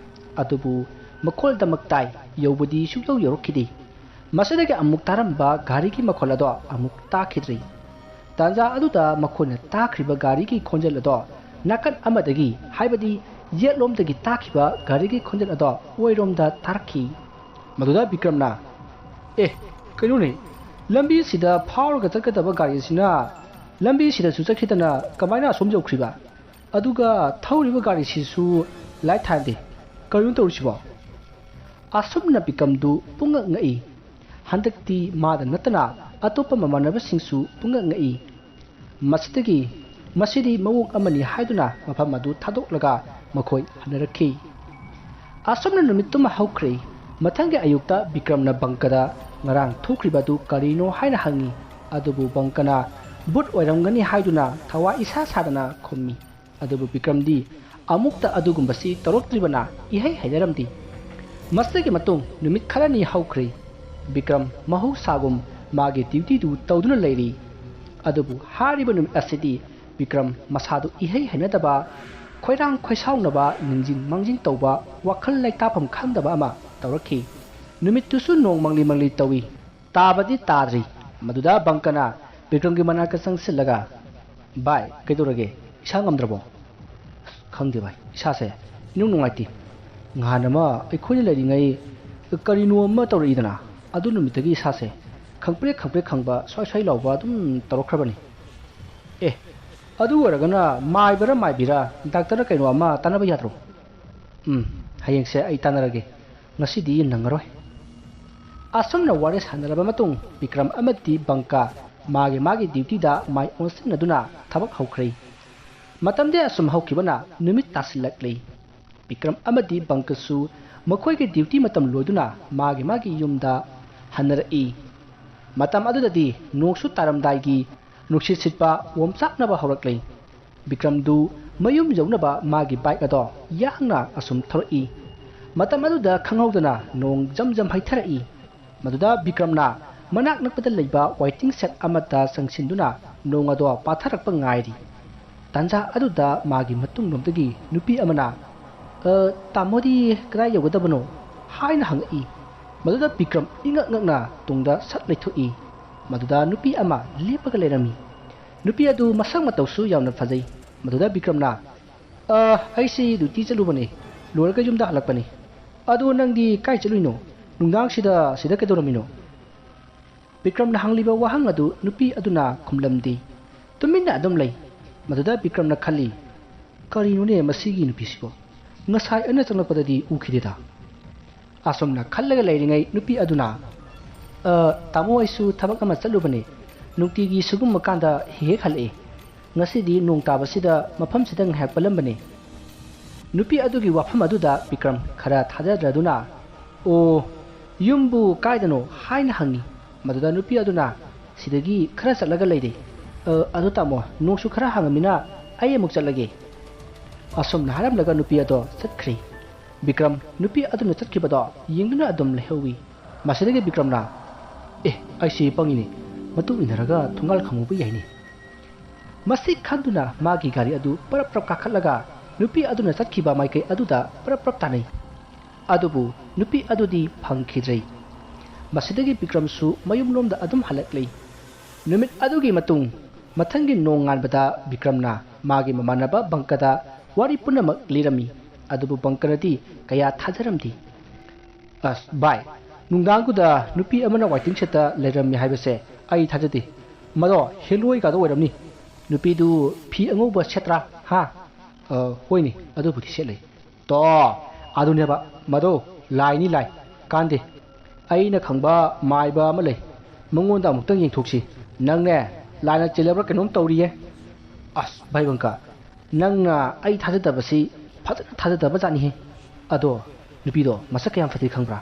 ꯑꯗꯨꯕꯨ ꯃꯈꯣꯜꯗꯃꯛ ꯇꯥꯏ, ꯌꯧꯕꯗꯤ ꯁꯨꯡꯌꯧ ꯌꯧꯔꯛꯈꯤꯗꯦ꯫ ꯃꯁꯤꯗꯒꯤ ꯑꯃꯨꯛ ꯇꯥꯔꯝꯕ ꯒꯥꯔꯤꯒꯤ ꯃꯈꯣꯜ ꯑꯗꯣ ꯑꯃꯨꯛ ꯇꯥꯈꯤꯗ꯭ꯔꯤ꯫ ꯇꯥꯟꯖꯥ ꯑꯗꯨꯗ ꯃꯈꯣꯏꯅ ꯇꯥꯈ꯭ꯔꯤꯕ ꯒꯥꯔꯤꯒꯤ ꯈꯣꯟꯖꯦꯜ ꯑꯗꯣ ꯅꯥꯀꯟ ꯑꯃꯗꯒꯤ, ꯍꯥꯏꯕꯗꯤ ꯌꯦꯠꯂꯣꯝꯗꯒꯤ ꯇꯥꯈꯤꯕ ꯒꯥꯔꯤꯒꯤ ꯈꯣꯟꯖꯦꯜ ꯑꯗꯣ ꯑꯣꯏꯔꯣꯝꯗ ꯇꯥꯔꯛꯈꯤ꯫ ꯃꯗꯨꯗ ꯕꯤꯀ꯭ꯔꯝꯅ, "ꯑꯦ, ꯀꯩꯅꯣꯅꯦ, ꯂꯝꯕꯤꯁꯤꯗ ꯐꯥꯎꯔꯒ ꯆꯠꯀꯗꯕ ꯒꯥꯔꯤ ꯑꯁꯤꯅ ꯂꯝꯕꯤꯁꯤꯗꯁꯨ ꯆꯠꯈꯤꯗꯅ ꯀꯃꯥꯏꯅ ꯑꯁꯣꯝ ꯌꯧꯈ꯭ꯔꯤꯕ? ꯑꯗꯨꯒ ꯊꯧꯔꯤꯕ ꯒꯥꯔꯤꯁꯤꯁꯨ ꯂꯥꯏꯠ ꯊꯥꯟꯗꯦ꯫ ꯀꯔꯤꯅꯣ ꯇꯧꯔꯤꯁꯤꯕꯣ?" ꯑꯁꯨꯝꯅ ꯕꯤꯀ꯭ꯔꯝꯗꯨ ꯄꯨꯡꯉꯛ ꯉꯛꯏ꯫ ꯍꯟꯗꯛꯇꯤ ꯃꯥꯗ ꯅꯠꯇꯅ ꯑꯇꯣꯞꯄ ꯃꯃꯥꯟꯅꯕꯁꯤꯡꯁꯨ ꯄꯨꯡꯉꯛ ꯉꯛꯏ꯫ ꯃꯁꯤꯗꯒꯤ, "ꯃꯁꯤꯗꯤ ꯃꯑꯣꯡ ꯑꯃꯅꯤ" ꯍꯥꯏꯗꯨꯅ ꯃꯐꯝ ꯑꯗꯨ ꯊꯥꯗꯣꯛꯂꯒ ꯃꯈꯣꯏ ꯍꯟꯅꯔꯛꯈꯤ꯫ ꯑꯁꯨꯝꯅ ꯅꯨꯃꯤꯠꯇꯨꯃ ꯍꯧꯈ꯭ꯔꯦ꯫ ꯃꯊꯪꯒꯤ ꯑꯌꯨꯛꯇ ꯕꯤꯀ꯭ꯔꯝꯅ ꯕꯪꯀꯗ ꯉꯔꯥꯡ ꯊꯣꯛꯈ꯭ꯔꯤꯕ ꯑꯗꯨ ꯀꯔꯤꯅꯣ ꯍꯥꯏꯅ ꯍꯪꯉꯤ꯫ ꯑꯗꯨꯕꯨ ꯕꯪꯀꯅ ꯚꯨꯠ ꯑꯣꯏꯔꯝꯒꯅꯤ ꯍꯥꯏꯗꯨꯅ ꯊꯋꯥ ꯏꯁꯥ ꯁꯥꯗꯅ ꯈꯨꯝꯃꯤ꯫ ꯑꯗꯨꯕꯨ ꯕꯤꯀ꯭ꯔꯝꯗꯤ ꯑꯃꯨꯛꯇ ꯑꯗꯨꯒꯨꯝꯕꯁꯤ ꯇꯧꯔꯛꯇ꯭ꯔꯤꯕꯅ ꯏꯍꯩ ꯍꯩꯅꯔꯝꯗꯦ꯫ ꯃꯁꯤꯒꯤ ꯃꯇꯨꯡ ꯅꯨꯃꯤꯠ ꯈꯔꯅꯤ ꯍꯧꯈ꯭ꯔꯦ꯫ ꯕꯤꯀ꯭ꯔꯝ ꯃꯍꯧꯁꯥꯒꯨꯝ ꯃꯥꯒꯤ ꯗ꯭ꯌꯨꯇꯤꯗꯨ ꯇꯧꯗꯨꯅ ꯂꯩꯔꯤ꯫ ꯑꯗꯨꯕꯨ ꯍꯥꯏꯔꯤꯕ ꯅꯨꯃꯤꯠ ꯑꯁꯤꯗꯤ ꯕꯤꯀ꯭ꯔꯝ ꯃꯁꯥꯗꯨ ꯏꯍꯩ ꯍꯩꯅꯗꯕ, ꯈꯣꯏꯔꯥꯡ ꯈꯣꯏꯁꯥꯎꯅꯕ, ꯅꯤꯡꯖꯤꯡ ꯃꯥꯡꯖꯤꯡ ꯇꯧꯕ, ꯋꯥꯈꯜ ꯂꯩꯇꯥꯐꯝ ꯈꯪꯗꯕ ꯑꯃ ꯇꯧꯔꯛꯈꯤ꯫ ꯅꯨꯃꯤꯠꯇꯨꯁꯨ ꯅꯣꯡ ꯃꯪꯂꯤ ꯃꯪꯂꯤ ꯇꯧꯏ꯫ ꯇꯥꯕꯗꯤ ꯇꯥꯗ꯭ꯔꯤ꯫ ꯃꯗꯨꯗ ꯕꯪꯀꯅ ꯕꯤꯀ꯭ꯔꯝꯒꯤ ꯃꯅꯥꯛꯇ ꯆꯪꯁꯤꯜꯂꯒ, "ꯚꯥꯏ, ꯀꯩꯗꯧꯔꯒꯦ? ꯏꯁꯥ ꯉꯝꯗ꯭ꯔꯕꯣ?" "ꯈꯪꯗꯦ ꯚꯥꯏ, ꯏꯁꯥꯁꯦ ꯏꯅꯨꯡ ꯅꯨꯡꯉꯥꯏꯇꯦ꯫ ꯅꯍꯥꯟ ꯑꯃ ꯑꯩꯈꯣꯏꯅ ꯂꯩꯔꯤꯉꯩ ꯀꯔꯤꯅꯣ ꯑꯃ ꯇꯧꯔꯛꯏꯗꯅ, ꯑꯗꯨ ꯅꯨꯃꯤꯠꯇꯒꯤ ꯏꯁꯥꯁꯦ ꯈꯪꯄ꯭ꯔꯦꯛ ꯈꯪꯄ꯭ꯔꯦꯛ ꯈꯪꯕ, ꯁ꯭ꯋꯥꯏ ꯁ꯭ꯋꯥꯏ ꯂꯥꯎꯕ ꯑꯗꯨꯝ ꯇꯧꯔꯛꯈ꯭ꯔꯕꯅꯤ꯫" "ꯑꯦ, ꯑꯗꯨ ꯑꯣꯏꯔꯒꯅ ꯃꯥꯏꯕꯔ ꯃꯥꯏꯕꯤꯔ, ꯗꯥꯛꯇꯔ ꯀꯩꯅꯣ ꯑꯃ ꯇꯥꯟꯅꯕ ꯌꯥꯗ꯭ꯔꯣ?" "ꯎꯝ, ꯍꯌꯦꯡꯁꯦ ꯑꯩ ꯇꯥꯟꯅꯔꯒꯦ꯫ ꯉꯁꯤꯗꯤ ꯅꯪꯉꯔꯣꯏ꯫" ꯑꯁꯨꯝꯅ ꯋꯥꯔꯤ ꯁꯥꯟꯅꯔꯕ ꯃꯇꯨꯡ ꯕꯤꯀ꯭ꯔꯝ ꯑꯃꯗꯤ ꯕꯪꯀ ꯃꯥꯒꯤ ꯃꯥꯒꯤ ꯗ꯭ꯌꯨꯇꯤꯗ ꯃꯥꯏ ꯑꯣꯟꯁꯤꯟꯅꯗꯨꯅ ꯊꯕꯛ ꯍꯧꯈ꯭ꯔꯦ꯫ ꯃꯇꯝꯗꯤ ꯑꯁꯨꯝ ꯍꯧꯈꯤꯕꯅ ꯅꯨꯃꯤꯠ ꯇꯥꯁꯤꯜꯂꯛꯂꯤ꯫ ꯕꯤꯀ꯭ꯔꯝ ꯑꯃꯗꯤ ꯕꯪꯀꯁꯨ ꯃꯈꯣꯏꯒꯤ ꯗ꯭ꯌꯨꯇꯤ ꯃꯇꯝ ꯂꯣꯏꯗꯨꯅ ꯃꯥꯒꯤ ꯃꯥꯒꯤ ꯌꯨꯝꯗ ꯍꯟꯅꯔꯛꯏ꯫ ꯃꯇꯝ ꯑꯗꯨꯗꯗꯤ ꯅꯣꯡꯁꯨ ꯇꯥꯔꯝꯗꯥꯏꯒꯤ ꯅꯨꯡꯁꯤꯠ ꯁꯤꯠꯄ ꯑꯣꯝꯆꯥꯛꯅꯕ ꯍꯧꯔꯛꯂꯤ꯫ ꯕꯤꯀ꯭ꯔꯝꯗꯨ ꯃꯌꯨꯝ ꯌꯧꯅꯕ ꯃꯥꯒꯤ ꯕꯥꯏꯛ ꯑꯗꯣ ꯌꯥꯡꯅ ꯑꯁꯨꯝ ꯊꯧꯔꯛꯏ꯫ ꯃꯇꯝ ꯑꯗꯨꯗ ꯈꯪꯍꯧꯗꯅ ꯅꯣꯡ ꯖꯝ ꯖꯝ ꯍꯩꯊꯔꯛꯏ꯫ ꯃꯗꯨꯗ ꯕꯤꯀ꯭ꯔꯝꯅ ꯃꯅꯥꯛ ꯅꯛꯄꯗ ꯂꯩꯕ ꯋꯥꯏꯇꯤꯡ ꯁꯦꯠ ꯑꯃꯗ ꯆꯪꯁꯤꯟꯗꯨꯅ ꯅꯣꯡ ꯑꯗꯣ ꯄꯥꯊꯔꯛꯄ ꯉꯥꯏꯔꯤ꯫ ꯇꯥꯟꯖꯥ ꯑꯗꯨꯗ ꯃꯥꯒꯤ ꯃꯇꯨꯡꯂꯣꯝꯗꯒꯤ ꯅꯨꯄꯤ ꯑꯃꯅ, "ꯑ, ꯇꯥꯃꯣꯗꯤ ꯀꯗꯥꯏ ꯌꯧꯒꯗꯕꯅꯣ?" ꯍꯥꯏꯅ ꯍꯪꯉꯛꯏ꯫ ꯃꯗꯨꯗ ꯕꯤꯀ꯭ꯔꯝ ꯏꯉꯛ ꯉꯛꯅ ꯇꯨꯡꯗ ꯁꯠ ꯂꯩꯊꯣꯛꯏ꯫ ꯃꯗꯨꯗ ꯅꯨꯄꯤ ꯑꯃ ꯂꯦꯞꯄꯒ ꯂꯩꯔꯝꯃꯤ꯫ ꯅꯨꯄꯤ ꯑꯗꯨ ꯃꯁꯛ ꯃꯇꯧꯁꯨ ꯌꯥꯝꯅ ꯐꯖꯩ꯫ ꯃꯗꯨꯗ ꯕꯤꯀ꯭ꯔꯝꯅ, "ꯑ, ꯑꯩꯁꯤ ꯗ꯭ꯌꯨꯇꯤ ꯆꯠꯂꯨꯕꯅꯤ, ꯂꯣꯏꯔꯒ ꯌꯨꯝꯗ ꯍꯜꯂꯛꯄꯅꯤ꯫ ꯑꯗꯣ ꯅꯪꯗꯤ ꯀꯥꯏ ꯆꯠꯂꯨꯏꯅꯣ? ꯅꯨꯡꯗꯥꯡꯁꯤꯗ ꯁꯤꯗ ꯀꯩꯗꯧꯔꯝꯃꯤꯅꯣ?" ꯕꯤꯀ꯭ꯔꯝꯅ ꯍꯪꯂꯤꯕ ꯋꯥꯍꯪ ꯑꯗꯨ ꯅꯨꯄꯤ ꯑꯗꯨꯅ ꯈꯨꯝꯂꯝꯗꯦ꯫ ꯇꯨꯃꯤꯟꯅ ꯑꯗꯨꯝ ꯂꯩ꯫ ꯃꯗꯨꯗ ꯕꯤꯀ꯭ꯔꯝꯅ ꯈꯜꯂꯤ, "ꯀꯔꯤꯅꯣꯅꯦ ꯃꯁꯤꯒꯤ ꯅꯨꯄꯤꯁꯤꯕꯣ? ꯉꯁꯥꯏ ꯑꯩꯅ ꯆꯪꯂꯛꯄꯗꯗꯤ ꯎꯈꯤꯗꯦꯗ?" ꯑꯁꯨꯝꯅ ꯈꯜꯂꯒ ꯂꯩꯔꯤꯉꯩ ꯅꯨꯄꯤ ꯑꯗꯨꯅ, "ꯑ, ꯇꯥꯃꯣ, ꯑꯩꯁꯨ ꯊꯕꯛ ꯑꯃ ꯆꯠꯂꯨꯕꯅꯦ꯫ ꯅꯨꯡꯇꯤꯒꯤ ꯁꯤꯒꯨꯝꯕ ꯀꯥꯟꯗ ꯍꯦꯛ ꯍꯦꯛ ꯍꯜꯂꯛꯏ꯫ ꯉꯁꯤꯗꯤ ꯅꯣꯡ ꯇꯥꯕꯁꯤꯗ ꯃꯐꯝꯁꯤꯗ ꯉꯥꯏꯍꯥꯛ ꯄꯜꯂꯝꯕꯅꯤ꯫" ꯅꯨꯄꯤ ꯑꯗꯨꯒꯤ ꯋꯥꯐꯝ ꯑꯗꯨꯗ ꯕꯤꯀ꯭ꯔꯝ ꯈꯔ ꯊꯥꯖꯗ꯭ꯔꯗꯨꯅ, "ꯑꯣ, ꯌꯨꯝꯕꯨ ꯀꯥꯏꯗꯅꯣ?" ꯍꯥꯏꯅ ꯍꯪꯉꯤ꯫ ꯃꯗꯨꯗ ꯅꯨꯄꯤ ꯑꯗꯨꯅ, "ꯁꯤꯗꯒꯤ ꯈꯔ ꯆꯠꯂꯒ ꯂꯩꯔꯦ꯫ ꯑ, ꯑꯗꯨ ꯇꯥꯃꯣ, ꯅꯣꯡꯁꯨ ꯈꯔ ꯍꯥꯡꯉꯃꯤꯅ ꯑꯩ ꯑꯃꯨꯛ ꯆꯠꯂꯒꯦ꯫" ꯑꯁꯨꯝꯅ ꯍꯥꯏꯔꯝꯂꯒ ꯅꯨꯄꯤ ꯑꯗꯣ ꯆꯠꯈ꯭ꯔꯦ꯫ ꯕꯤꯀ꯭ꯔꯝ ꯅꯨꯄꯤ ꯑꯗꯨꯅ ꯆꯠꯈꯤꯕꯗꯣ ꯌꯦꯡꯗꯨꯅ ꯑꯗꯨꯝ ꯂꯩꯍꯧꯏ꯫ ꯃꯁꯤꯗꯒꯤ ꯕꯤꯀ꯭ꯔꯝꯅ, "ꯑꯦ, ꯑꯩꯁꯤ ꯄꯪꯉꯤꯅꯤ, ꯃꯇꯨꯡ ꯏꯟꯅꯔꯒ ꯊꯣꯡꯒꯥꯜ ꯈꯥꯝꯃꯨꯕ ꯌꯥꯏꯅꯤ꯫" ꯃꯁꯤ ꯈꯟꯗꯨꯅ ꯃꯥꯒꯤ ꯒꯥꯔꯤ ꯑꯗꯨ ꯄꯔꯞ ꯄꯔꯞ ꯀꯥꯈꯠꯂꯒ ꯅꯨꯄꯤ ꯑꯗꯨꯅ ꯆꯠꯈꯤꯕ ꯃꯥꯏꯀꯩ ꯑꯗꯨꯗ ꯄꯔꯞ ꯄꯔꯞ ꯇꯥꯟꯅꯩ꯫ ꯑꯗꯨꯕꯨ ꯅꯨꯄꯤ ꯑꯗꯨꯗꯤ ꯐꯪꯈꯤꯗ꯭ꯔꯦ꯫ ꯃꯁꯤꯗꯒꯤ ꯕꯤꯀ꯭ꯔꯝꯁꯨ ꯃꯌꯨꯝꯂꯣꯝꯗ ꯑꯗꯨꯝ ꯍꯜꯂꯛꯂꯤ꯫ ꯅꯨꯃꯤꯠ ꯑꯗꯨꯒꯤ ꯃꯇꯨꯡ ꯃꯊꯪꯒꯤ ꯅꯣꯡꯉꯥꯟꯕꯗ ꯕꯤꯀ꯭ꯔꯝꯅ ꯃꯥꯒꯤ ꯃꯃꯥꯟꯅꯕ ꯕꯪꯀꯗ ꯋꯥꯔꯤ ꯄꯨꯝꯅꯃꯛ ꯂꯤꯔꯝꯃꯤ꯫ ꯑꯗꯨꯕꯨ ꯕꯪꯀꯅꯗꯤ ꯀꯌꯥ ꯊꯥꯖꯔꯝꯗꯦ꯫ "ꯑꯁ ꯚꯥꯏ, ꯅꯨꯡꯗꯥꯡꯗꯨꯗ ꯅꯨꯄꯤ ꯑꯃꯅ waiting shed ꯇ ꯂꯩꯔꯝꯃꯤ ꯍꯥꯏꯕꯁꯦ ꯑꯩ ꯊꯥꯖꯗꯦ꯫ ꯃꯗꯣ ꯍꯦꯂꯣꯏꯒꯗꯣ ꯑꯣꯏꯔꯝꯅꯤ꯫ ꯅꯨꯄꯤꯗꯨ ꯐꯤ ꯑꯉꯧꯕ ꯁꯦꯠꯇ꯭ꯔꯥ? ꯍꯥ?" "ꯑ, ꯍꯣꯏꯅꯦ, ꯑꯗꯨꯕꯨꯗꯤ ꯁꯦꯠꯂꯦ꯫" "ꯇꯣ, ꯑꯗꯨꯅꯦꯕ, ꯃꯗꯣ ꯂꯥꯏꯅꯤ ꯂꯥꯏ, ꯀꯥꯟꯗꯦ꯫ ꯑꯩꯅ ꯈꯪꯕ ꯃꯥꯏꯕ ꯑꯃ ꯂꯩ, ꯃꯉꯣꯟꯗ ꯑꯃꯨꯛꯇꯪ ꯌꯦꯡꯊꯣꯛꯁꯤ꯫ ꯅꯪꯅꯦ, ꯂꯥꯏꯅ ꯆꯦꯜꯂꯕ꯭ꯔꯥ ꯀꯩꯅꯣꯝ ꯇꯧꯔꯤꯌꯦ꯫" "ꯑꯁ ꯚꯥꯏ ꯕꯪꯀ, ꯅꯪꯅ ꯑꯩ ꯊꯥꯖꯗꯕꯁꯤ ꯐꯖꯅ ꯊꯥꯖꯗꯕ ꯖꯥꯠꯅꯤꯍꯦ꯫ ꯑꯗꯣ ꯅꯨꯄꯤꯗꯣ ꯃꯁꯛ ꯀꯌꯥꯝ ꯐꯖꯩ ꯈꯪꯕ꯭ꯔꯥ?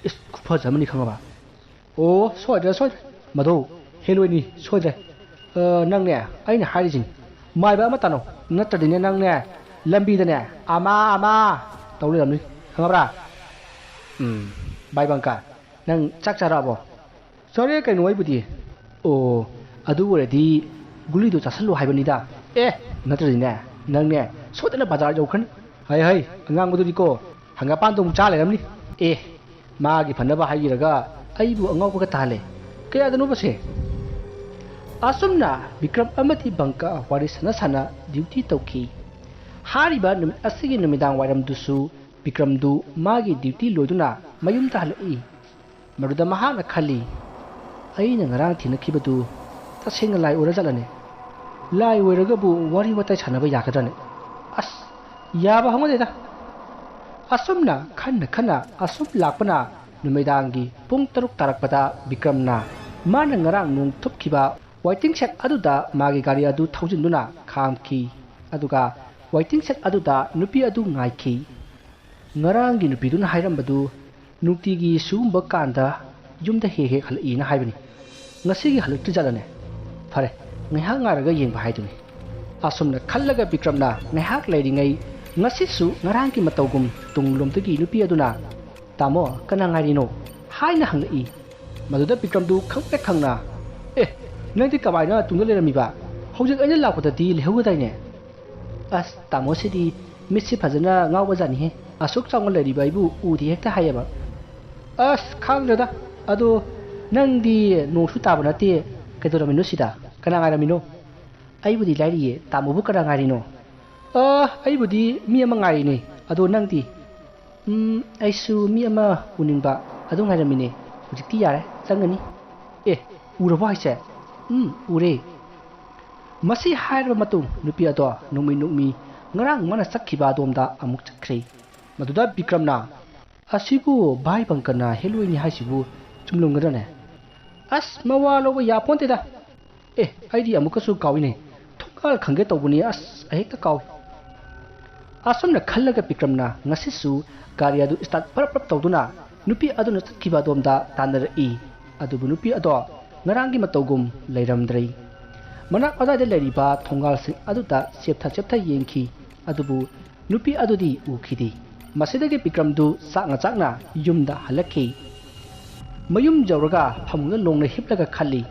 ꯏꯁ, ꯈꯨꯐꯖ ꯑꯃꯅꯤ ꯈꯪꯉꯕ?" "ꯑꯣ, ꯁꯣꯏꯗ꯭ꯔꯦ, ꯁꯣꯏꯗ꯭ꯔꯦ꯫ ꯃꯗꯣ ꯍꯦꯂꯣꯏꯅꯤ, ꯁꯣꯏꯗ꯭ꯔꯦ꯫ ꯑ, ꯅꯪꯅꯦ, ꯑꯩꯅ ꯍꯥꯏꯔꯤꯁꯤꯅꯤ, ꯃꯥꯏꯕ ꯑꯃ ꯇꯥꯅꯧ, ꯅꯠꯇ꯭ꯔꯗꯤꯅꯦ ꯅꯪꯅꯦ ꯂꯝꯕꯤꯗꯅꯦ ꯑꯃ ꯑꯃ ꯇꯧ ꯂꯩꯔꯝꯅꯤ, ꯈꯪꯉꯕ꯭ꯔꯥ?" "ꯎꯝ, ꯚꯥꯏ ꯕꯪꯀ, ꯅꯪ ꯆꯥꯛ ꯆꯥꯔꯛꯑꯕꯣ?" "ꯆꯥꯔꯦ ꯀꯩꯅꯣ ꯑꯩꯕꯨꯗꯤ꯫" "ꯑꯣ, ꯑꯗꯨ ꯑꯣꯏꯔꯗꯤ ꯒꯨꯂꯤꯗꯣ ꯆꯥꯁꯜꯂꯣ ꯍꯥꯏꯕꯅꯤꯗ꯫ ꯑꯦ, ꯅꯠꯇ꯭ꯔꯗꯤꯅꯦ, ꯅꯪꯅꯦ ꯁꯣꯏꯗꯅ ꯕꯖꯥꯔ ꯌꯧꯈ꯭ꯔꯅꯤ꯫" "ꯍꯩ ꯍꯩ, ꯑꯉꯥꯡꯕꯗꯨꯗꯤꯀꯣ ꯍꯪꯒꯥꯄꯥꯟꯗꯣ ꯑꯃꯨꯛ ꯆꯥ ꯂꯩꯔꯝꯅꯤ꯫ ꯑꯦ, ꯃꯥꯒꯤ ꯐꯅꯕ ꯍꯥꯏꯈꯤꯔꯒ ꯑꯩꯕꯨ ꯑꯉꯥꯎꯕꯒ ꯇꯥꯍꯜꯂꯦ꯫ ꯀꯌꯥꯗꯅꯣꯕꯁꯦ?" ꯑꯁꯨꯝꯅ ꯕꯤꯀ꯭ꯔꯝ ꯑꯃꯗꯤ ꯕꯪꯀ ꯋꯥꯔꯤ ꯁꯥꯟꯅ ꯁꯥꯟꯅ duty ꯇꯧꯈꯤ꯫ ꯍꯥꯏꯔꯤꯕ ꯅꯨꯃꯤꯠ ꯑꯁꯤꯒꯤ ꯅꯨꯃꯤꯗꯥꯡ ꯋꯥꯏꯔꯝꯗꯨꯁꯨ ꯕꯤꯀ꯭ꯔꯝꯗꯨ ꯃꯥꯒꯤ duty ꯂꯣꯏꯗꯨꯅ ꯃꯌꯨꯝꯗ ꯍꯜꯂꯛꯏ꯫ ꯃꯗꯨꯗ ꯃꯍꯥꯛꯅ ꯈꯜꯂꯤ, "ꯑꯩꯅ ꯉꯔꯥꯡ ꯊꯦꯡꯅꯈꯤꯕꯗꯨ ꯇꯁꯦꯡꯅ ꯂꯥꯏ ꯑꯣꯏꯔꯖꯥꯠꯂꯅꯦ? ꯂꯥꯏ ꯑꯣꯏꯔꯒꯕꯨ ꯋꯥꯔꯤ ꯋꯥꯇꯥꯏ ꯁꯥꯟꯅꯕ ꯌꯥꯒꯗ꯭ꯔꯅꯦ? ꯑꯁ, ꯌꯥꯕ ꯍꯧꯅꯗꯦꯗ꯫" ꯑꯁꯨꯝꯅ ꯈꯟꯅ ꯈꯟꯅ ꯑꯁꯨꯝ ꯂꯥꯛꯄꯅ ꯅꯨꯃꯤꯗꯥꯡꯒꯤ ꯄꯨꯡ ꯇꯔꯨꯛ ꯇꯥꯔꯛꯄꯗ ꯕꯤꯀ꯭ꯔꯝꯅ ꯃꯥꯅ ꯉꯔꯥꯡ ꯅꯣꯡ ꯊꯨꯞꯈꯤꯕ waiting shed ꯑꯗꯨꯗ ꯃꯥꯒꯤ ꯒꯥꯔꯤ ꯑꯗꯨ ꯊꯧꯖꯤꯟꯗꯨꯅ ꯈꯥꯝꯈꯤ꯫ ꯑꯗꯨꯒ waiting shed ꯑꯗꯨꯗ ꯅꯨꯄꯤ ꯑꯗꯨ ꯉꯥꯏꯈꯤ꯫ ꯉꯔꯥꯡꯒꯤ ꯅꯨꯄꯤꯗꯨꯅ ꯍꯥꯏꯔꯝꯕꯗꯨ ꯅꯨꯡꯇꯤꯒꯤ ꯁꯤꯒꯨꯝꯕ ꯀꯥꯟꯗ ꯌꯨꯝꯗ ꯍꯦꯛ ꯍꯦꯛ ꯍꯜꯂꯛꯏꯅ ꯍꯥꯏꯕꯅꯤ꯫ ꯉꯁꯤꯒꯤ ꯍꯜꯂꯛꯇ꯭ꯔꯤꯖꯥꯠꯂꯅꯦ? ꯐꯔꯦ, ꯉꯥꯏꯍꯥꯛ ꯉꯥꯏꯔꯒ ꯌꯦꯡꯕ ꯍꯥꯏꯗꯨꯅꯤ꯫ ꯑꯁꯨꯝꯅ ꯈꯜꯂꯒ ꯕꯤꯀ꯭ꯔꯝꯅ ꯉꯥꯏꯍꯥꯛ ꯂꯩꯔꯤꯉꯩ, ꯉꯁꯤꯁꯨ ꯉꯔꯥꯡꯒꯤ ꯃꯇꯧꯒꯨꯝ ꯇꯨꯡꯂꯣꯝꯗꯒꯤ ꯅꯨꯄꯤ ꯑꯗꯨꯅ, "ꯇꯥꯃꯣ, ꯀꯅꯥ ꯉꯥꯏꯔꯤꯅꯣ?" ꯍꯥꯏꯅ ꯍꯪꯂꯛꯏ꯫ ꯃꯗꯨꯗ ꯕꯤꯀ꯭ꯔꯝꯗꯨ ꯈꯪꯄ꯭ꯔꯦꯛ ꯈꯪꯅ, "ꯑꯦ, ꯅꯪꯗꯤ ꯀꯃꯥꯏꯅ ꯇꯨꯡꯗ ꯂꯩꯔꯝꯃꯤꯕ? ꯍꯧꯖꯤꯛ ꯑꯩꯅ ꯂꯥꯛꯄꯗꯗꯤ ꯂꯩꯍꯧꯒꯗꯥꯏꯅꯦ?" "ꯑꯁ, ꯇꯥꯃꯣꯁꯤꯗꯤ ꯃꯤꯠꯁꯤ ꯐꯖꯅ ꯉꯥꯎꯕꯖꯥꯠꯅꯤꯍꯦ꯫ ꯑꯁꯨꯛ ꯆꯥꯎꯅ ꯂꯩꯔꯤꯕ ꯑꯩꯕꯨ ꯎꯗꯦ ꯍꯦꯛꯇ ꯍꯥꯏꯌꯦꯕ꯫" "ꯑꯁ, ꯈꯪꯗ꯭ꯔꯦꯗ꯫ ꯑꯗꯣ ꯅꯪꯗꯤ ꯅꯣꯡꯁꯨ ꯇꯥꯕ ꯅꯠꯇꯦ, ꯀꯩꯗꯧꯔꯝꯃꯤꯅꯣ ꯁꯤꯗ? ꯀꯅꯥ ꯉꯥꯏꯔꯝꯃꯤꯅꯣ?" "ꯑꯩꯕꯨꯗꯤ ꯂꯥꯏꯔꯤꯌꯦ, ꯇꯥꯃꯣꯕꯨ ꯀꯅꯥ ꯉꯥꯏꯔꯤꯅꯣ?" "ꯑ, ꯑꯩꯕꯨꯗꯤ ꯃꯤ ꯑꯃ ꯉꯥꯏꯔꯤꯅꯦ꯫ ꯑꯗꯣ ꯅꯪꯗꯤ?" "ꯎꯝ, ꯑꯩꯁꯨ ꯃꯤ ꯑꯃ ꯎꯅꯤꯡꯕ, ꯑꯗꯨ ꯉꯥꯏꯔꯝꯃꯤꯅꯦ꯫ ꯍꯧꯖꯤꯛꯇꯤ ꯌꯥꯔꯦ, ꯆꯪꯒꯅꯤ꯫" "ꯑꯦ, ꯎꯔꯕꯣ ꯍꯥꯏꯁꯦ?" "ꯎꯝ, ꯎꯔꯦ꯫" ꯃꯁꯤ ꯍꯥꯏꯔꯕ ꯃꯇꯨꯡ ꯅꯨꯄꯤ ꯑꯗꯣ ꯅꯣꯡꯃꯩ ꯅꯣꯛꯃꯤ ꯉꯔꯥꯡ ꯃꯥꯅ ꯆꯠꯈꯤꯕ ꯑꯗꯣꯝꯗ ꯑꯃꯨꯛ ꯆꯠꯈ꯭ꯔꯦ꯫ ꯃꯗꯨꯗ ꯕꯤꯀ꯭ꯔꯝꯅ, "ꯑꯁꯤꯕꯨ ꯚꯥꯏ ꯕꯪꯀꯅ ꯍꯦꯂꯣꯏꯅꯤ ꯍꯥꯏꯁꯤꯕꯨ ꯆꯨꯝꯂꯝꯒꯗ꯭ꯔꯅꯦ? ꯑꯁ, ꯃꯋꯥ ꯂꯧꯕ ꯌꯥꯄꯣꯟꯇꯦꯗ꯫ ꯑꯦ, ꯑꯩꯗꯤ ꯑꯃꯨꯛꯀꯁꯨ ꯀꯥꯎꯏꯅꯦ꯫ ꯊꯣꯡꯒꯥꯜ ꯈꯪꯒꯦ ꯇꯧꯕꯅꯤ, ꯑꯁ, ꯑꯩ ꯍꯦꯛꯇ ꯀꯥꯎꯏ꯫" ꯑꯁꯨꯝꯅ ꯈꯜꯂꯒ ꯕꯤꯀ꯭ꯔꯝꯅ ꯉꯁꯤꯁꯨ ꯒꯥꯔꯤ ꯑꯗꯨ start ꯄꯔꯞ ꯄꯔꯞ ꯇꯧꯗꯨꯅ ꯅꯨꯄꯤ ꯑꯗꯨꯅ ꯆꯠꯈꯤꯕ ꯑꯗꯣꯝꯗ ꯇꯥꯟꯅꯔꯛꯏ꯫ ꯑꯗꯨꯕꯨ ꯅꯨꯄꯤ ꯑꯗꯣ ꯉꯔꯥꯡꯒꯤ ꯃꯇꯧꯒꯨꯝ ꯂꯩꯔꯝꯗ꯭ꯔꯦ꯫ ꯃꯅꯥꯛ ꯑꯗꯨꯋꯥꯏꯗ ꯂꯩꯔꯤꯕ ꯊꯣꯡꯒꯥꯜꯁꯤꯡ ꯑꯗꯨꯗ ꯆꯦꯞꯊ ꯆꯦꯞꯊ ꯌꯦꯡꯈꯤ꯫ ꯑꯗꯨꯕꯨ ꯅꯨꯄꯤ ꯑꯗꯨꯗꯤ ꯎꯈꯤꯗꯦ꯫ ꯃꯁꯤꯗꯒꯤ ꯕꯤꯀ꯭ꯔꯝꯗꯨ ꯆꯥꯛꯅ ꯆꯥꯛꯅ ꯌꯨꯝꯗ ꯍꯜꯂꯛꯈꯤ꯫ ꯃꯌꯨꯝ ꯌꯧꯔꯒ ꯐꯃꯨꯡꯗ ꯂꯣꯡꯅ ꯍꯤꯞꯂꯒ ꯈꯜꯂꯤ,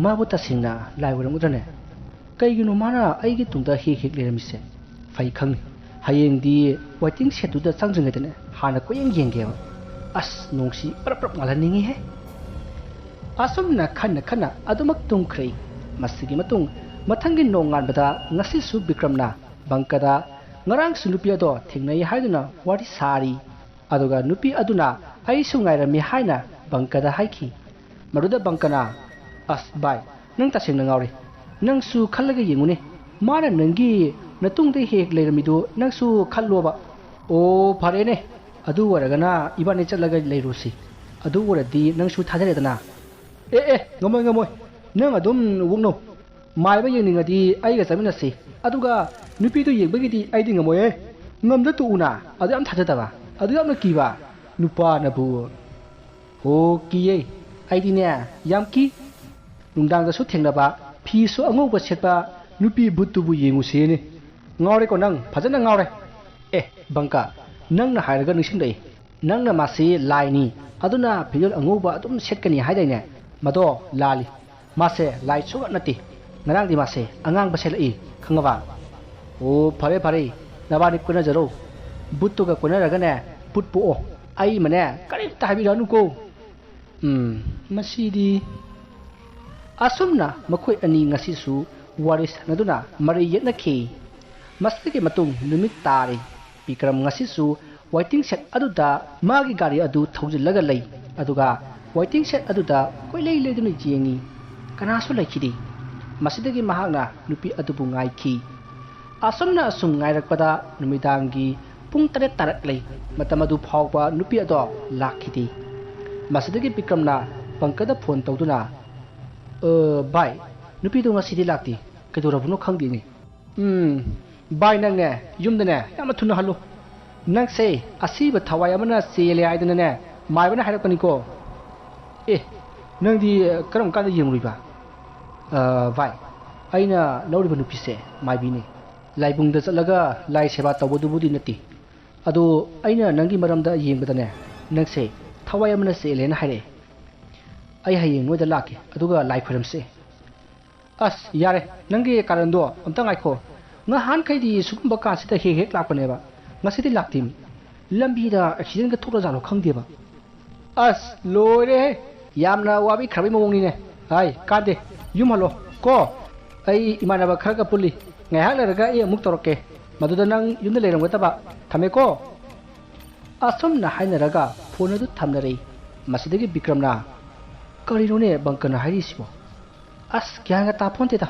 "ꯃꯥꯕꯨ ꯇꯁꯦꯡꯅ ꯂꯥꯏ ꯑꯣꯏꯔꯝꯒꯗ꯭ꯔꯅꯦ? ꯀꯩꯒꯤꯅꯣ ꯃꯥꯅ ꯑꯩꯒꯤ ꯇꯨꯡꯗ ꯍꯦꯛ ꯍꯦꯛ ꯂꯩꯔꯝꯃꯤꯁꯦ? ꯐꯩ ꯈꯪꯅꯤ꯫ ꯍꯌꯦꯡꯗꯤ waiting shed ꯇꯨꯗ ꯆꯪꯗ꯭ꯔꯤꯉꯩꯗꯅꯦ ꯍꯥꯟꯅ ꯀꯣꯏꯌꯦꯡ ꯌꯦꯡꯒꯦꯕ꯫ ꯑꯁ, ꯅꯣꯡꯁꯤ ꯄꯔꯞ ꯄꯔꯞ ꯉꯥꯜꯍꯟꯅꯤꯡꯉꯤꯍꯦ꯫" ꯑꯁꯨꯝꯅ ꯈꯟꯅ ꯈꯟꯅ ꯑꯗꯨꯃꯛ ꯇꯨꯝꯈ꯭ꯔꯦ꯫ ꯃꯁꯤꯒꯤ ꯃꯇꯨꯡ ꯃꯊꯪꯒꯤ ꯅꯣꯡꯉꯥꯟꯕꯗ ꯉꯁꯤꯁꯨ ꯕꯤꯀ꯭ꯔꯝꯅ ꯕꯪꯀꯗ ꯉꯔꯥꯡꯁꯨ ꯅꯨꯄꯤ ꯑꯗꯣ ꯊꯦꯡꯅꯩ ꯍꯥꯏꯗꯨꯅ ꯋꯥꯔꯤ ꯁꯥꯔꯤ꯫ ꯑꯗꯨꯒ ꯅꯨꯄꯤ ꯑꯗꯨꯅ ꯑꯩꯁꯨ ꯉꯥꯏꯔꯝꯃꯤ ꯍꯥꯏꯅ ꯕꯪꯀꯗ ꯍꯥꯏꯈꯤ꯫ ꯃꯗꯨꯗ ꯕꯪꯀꯅ, "ꯑꯁ ꯚꯥꯏ, ꯅꯪ ꯇꯁꯦꯡꯅ ꯉꯥꯎꯔꯦ꯫ ꯅꯪꯁꯨ ꯈꯜꯂꯒ ꯌꯦꯡꯉꯨꯅꯦ, ꯃꯥꯅ ꯅꯪꯒꯤ ꯅꯇꯨꯡꯗ ꯍꯦꯛ ꯂꯩꯔꯝꯃꯤꯗꯨ ꯅꯪꯁꯨ ꯈꯜꯂꯣꯕ꯫" "ꯑꯣ, ꯐꯔꯦꯅꯦ, ꯑꯗꯨ ꯑꯣꯏꯔꯒꯅ ꯏꯕꯥꯅꯤ ꯆꯠꯂꯒ ꯂꯩꯔꯨꯁꯤ꯫ ꯑꯗꯨ ꯑꯣꯏꯔꯗꯤ ꯅꯪꯁꯨ ꯊꯥꯖꯔꯦꯗꯅ꯫" "ꯑꯦ ꯑꯦ, ꯉꯝꯃꯣꯏ ꯉꯝꯃꯣꯏ, ꯅꯪ ꯑꯗꯨꯝ ꯋꯨꯛꯅꯧ꯫ ꯃꯥꯏꯕ ꯌꯦꯡꯅꯤꯡꯉꯗꯤ ꯑꯩꯒ ꯆꯠꯃꯤꯟꯅꯁꯤ꯫ ꯑꯗꯨꯒ ꯅꯨꯄꯤꯗꯨ ꯌꯦꯡꯕꯒꯤꯗꯤ ꯑꯩꯗꯤ ꯉꯝꯃꯣꯏꯌꯦ꯫ ꯉꯝꯗ ꯇꯣꯛꯎꯅ, ꯑꯗꯨ ꯌꯥꯝ ꯊꯥꯖꯗꯕ, ꯑꯗꯨ ꯌꯥꯝꯅ ꯀꯤꯕ꯫ ꯅꯨꯄꯥꯅꯕꯨ꯫ ꯑꯣ, ꯀꯤꯌꯦ꯫ ꯑꯩꯗꯤꯅꯦ, ꯌꯥꯝ ꯀꯤ꯫ ꯅꯨꯡꯗꯥꯡꯗꯁꯨ ꯊꯦꯡꯅꯕ, ꯐꯤꯁꯨ ꯑꯉꯧꯕ ꯁꯦꯠꯄ ꯅꯨꯄꯤ ꯚꯨꯠꯇꯨꯕꯨ ꯌꯦꯡꯉꯨꯁꯦꯅꯦ꯫ ꯉꯥꯎꯔꯦꯀꯣ ꯅꯪ, ꯐꯖꯅ ꯉꯥꯎꯔꯦ꯫ ꯑꯦ, ꯕꯪꯀ, ꯅꯪꯅ ꯍꯥꯏꯔꯒ ꯅꯤꯡꯁꯤꯡꯂꯛꯏ꯫ ꯅꯪꯅ ꯃꯥꯁꯤ ꯂꯥꯏꯅꯤ, ꯑꯗꯨꯅ ꯐꯤꯖꯣꯜ ꯑꯉꯧꯕ ꯑꯗꯨꯝ ꯁꯦꯠꯀꯅꯤ ꯍꯥꯏꯗꯥꯏꯅꯦ? ꯃꯗꯣ ꯂꯥꯜꯂꯤ꯫ ꯃꯥꯁꯦ ꯂꯥꯏ ꯁꯨꯡꯅ ꯅꯠꯇꯦ꯫ ꯉꯔꯥꯡꯗꯤ ꯃꯥꯁꯦ ꯑꯉꯥꯡꯕ ꯁꯦꯠꯂꯛꯏ, ꯈꯪꯉꯕ? ꯑꯣ, ꯐꯔꯦ, ꯐꯔꯦ꯫ ꯅꯕꯥꯅꯤ ꯀꯣꯏꯅꯖꯔꯣ꯫ ꯚꯨꯠꯇꯨꯒ ꯀꯣꯏꯅꯔꯒꯅꯦ, ꯚꯨꯠ ꯄꯣꯛꯑꯣ꯫ ꯑꯩꯃꯅꯦ, ꯀꯔꯤꯝꯇ ꯍꯥꯏꯕꯤꯔꯛꯑꯅꯨꯀꯣ꯫ ꯎꯝ, ꯃꯁꯤꯗꯤ꯫ ꯑꯁꯨꯝꯅ ꯃꯈꯣꯏ ꯑꯅꯤ ꯉꯁꯤꯁꯨ ꯋꯥꯔꯤ ꯁꯥꯟꯅꯗꯨꯅ ꯃꯔꯩ ꯌꯦꯠꯅꯈꯤ꯫ ꯃꯁꯤꯗꯒꯤ ꯃꯇꯨꯡ ꯅꯨꯃꯤꯠ ꯇꯥꯔꯦ꯫ ꯕꯤꯀ꯭ꯔꯝ ꯉꯁꯤꯁꯨ waiting shed ꯑꯗꯨꯗ ꯃꯥꯒꯤ ꯒꯥꯔꯤ ꯑꯗꯨ ꯊꯧꯖꯤꯜꯂꯒ ꯂꯩ, ꯑꯗꯨꯒ waiting shed ꯑꯗꯨꯗ ꯀꯣꯏꯂꯩ ꯂꯩꯗꯨꯅ ꯌꯦꯡꯉꯤ꯫ ꯀꯅꯥꯁꯨ ꯂꯩꯈꯤꯗꯦ꯫ ꯃꯁꯤꯗꯒꯤ ꯃꯍꯥꯛꯅ ꯅꯨꯄꯤ ꯑꯗꯨꯕꯨ ꯉꯥꯏꯈꯤ꯫ ꯑꯁꯨꯝꯅ ꯑꯁꯨꯝ ꯉꯥꯏꯔꯛꯄꯗ ꯅꯨꯃꯤꯗꯥꯡꯒꯤ ꯄꯨꯡ ꯇꯔꯦꯠ ꯇꯥꯔꯛꯂꯦ꯫ ꯃꯇꯝ ꯑꯗꯨ ꯐꯥꯎꯕ ꯅꯨꯄꯤ ꯑꯗꯣ ꯂꯥꯛꯈꯤꯗꯦ꯫ ꯃꯁꯤꯗꯒꯤ ꯕꯤꯀ꯭ꯔꯝꯅ ꯄꯪꯀꯖꯗ phone ꯇꯧꯗꯨꯅ, "ꯑ, ꯚꯥꯏ, ꯅꯨꯄꯤꯗꯣ ꯉꯁꯤꯗꯤ ꯂꯥꯛꯇꯦ꯫ ꯀꯩꯗꯧꯔꯕꯅꯣ ꯈꯪꯗꯦꯅꯦ꯫" "ꯎꯝ, ꯚꯥꯏ, ꯅꯪꯅꯦ ꯌꯨꯝꯗꯅꯦ ꯌꯥꯝꯅ ꯊꯨꯅ ꯍꯜꯂꯨ꯫ ꯅꯪꯁꯦ ꯑꯁꯤꯕ ꯊꯋꯥꯏ ꯑꯃꯅ ꯆꯦꯜꯂꯦ ꯍꯥꯏꯗꯅꯅꯦ ꯃꯥꯏꯕꯅ ꯍꯥꯏꯔꯛꯄꯅꯤꯀꯣ꯫" "ꯑꯦ, ꯅꯪꯗꯤ ꯀꯔꯝ ꯀꯥꯟꯗ ꯌꯦꯡꯂꯨꯏꯕ?" "ꯑ, ꯚꯥꯏ, ꯑꯩꯅ ꯂꯧꯔꯤꯕ ꯅꯨꯄꯤꯁꯦ ꯃꯥꯏꯕꯤꯅꯤ꯫ ꯂꯥꯏꯕꯨꯡꯗ ꯆꯠꯂꯒ ꯂꯥꯏ ꯁꯦꯕꯥ ꯇꯧꯕꯗꯨꯕꯨꯗꯤ ꯅꯠꯇꯦ꯫ ꯑꯗꯣ ꯑꯩꯅ ꯅꯪꯒꯤ ꯃꯔꯝꯗ ꯌꯦꯡꯕꯗꯅꯦ, ꯅꯪꯁꯦ ꯊꯋꯥꯏ ꯑꯃꯅ ꯆꯦꯜꯂꯦꯅ ꯍꯥꯏꯔꯛꯑꯦ꯫ ꯑꯩ ꯍꯌꯦꯡ ꯅꯣꯏꯗ ꯂꯥꯛꯀꯦ, ꯑꯗꯨꯒ ꯂꯥꯏ ꯈꯣꯏꯔꯝꯁꯦ꯫" "ꯑꯁ, ꯌꯥꯔꯦ, ꯅꯪꯒꯤ ꯀꯥꯔꯟꯗꯣ ꯑꯝꯇ ꯉꯥꯏꯈꯣ꯫ ꯉꯍꯥꯟꯈꯩꯗꯤ ꯁꯤꯒꯨꯝꯕ ꯀꯥꯟꯁꯤꯗ ꯍꯦꯛ ꯍꯦꯛ ꯂꯥꯛꯄꯅꯦꯕ꯫ ꯉꯁꯤꯗꯤ ꯂꯥꯛꯇꯦꯃꯤ꯫ ꯂꯝꯕꯤꯗ accidentꯒ ꯊꯣꯛꯂꯖꯥꯠꯂꯣ ꯈꯪꯗꯦꯕ꯫" "ꯑꯁ, ꯂꯣꯏꯔꯦꯍꯦ꯫ ꯌꯥꯝꯅ ꯋꯥꯕꯤ ꯈ꯭ꯔꯕꯤ ꯃꯑꯣꯡꯅꯤꯅꯦ꯫ ꯍꯥꯏ, ꯀꯥꯟꯗꯦ꯫ ꯌꯨꯝ ꯍꯜꯂꯣ ꯀꯣ꯫ ꯑꯩ ꯏꯃꯥꯟꯅꯕ ꯈꯔꯒ ꯄꯨꯜꯂꯤ꯫ ꯉꯥꯏꯍꯥꯛ ꯂꯩꯔꯒ ꯑꯩ ꯑꯃꯨꯛ ꯇꯧꯔꯛꯀꯦ꯫ ꯃꯗꯨꯗ ꯅꯪ ꯌꯨꯝꯗ ꯂꯩꯔꯝꯒꯗꯕ꯫ ꯊꯝꯃꯦꯀꯣ꯫" ꯑꯁꯨꯝꯅ ꯍꯥꯏꯅꯔꯒ phone ꯑꯗꯨ ꯊꯝꯅꯔꯦ꯫ ꯃꯁꯤꯗꯒꯤ ꯕꯤꯀ꯭ꯔꯝꯅ, "ꯀꯔꯤꯅꯣꯅꯦ ꯕꯪꯀꯅ ꯍꯥꯏꯔꯤꯁꯤꯕꯣ? ꯑꯁ, ꯒ꯭ꯌꯥꯟꯒ ꯇꯥꯄꯣꯟꯇꯦꯗ꯫"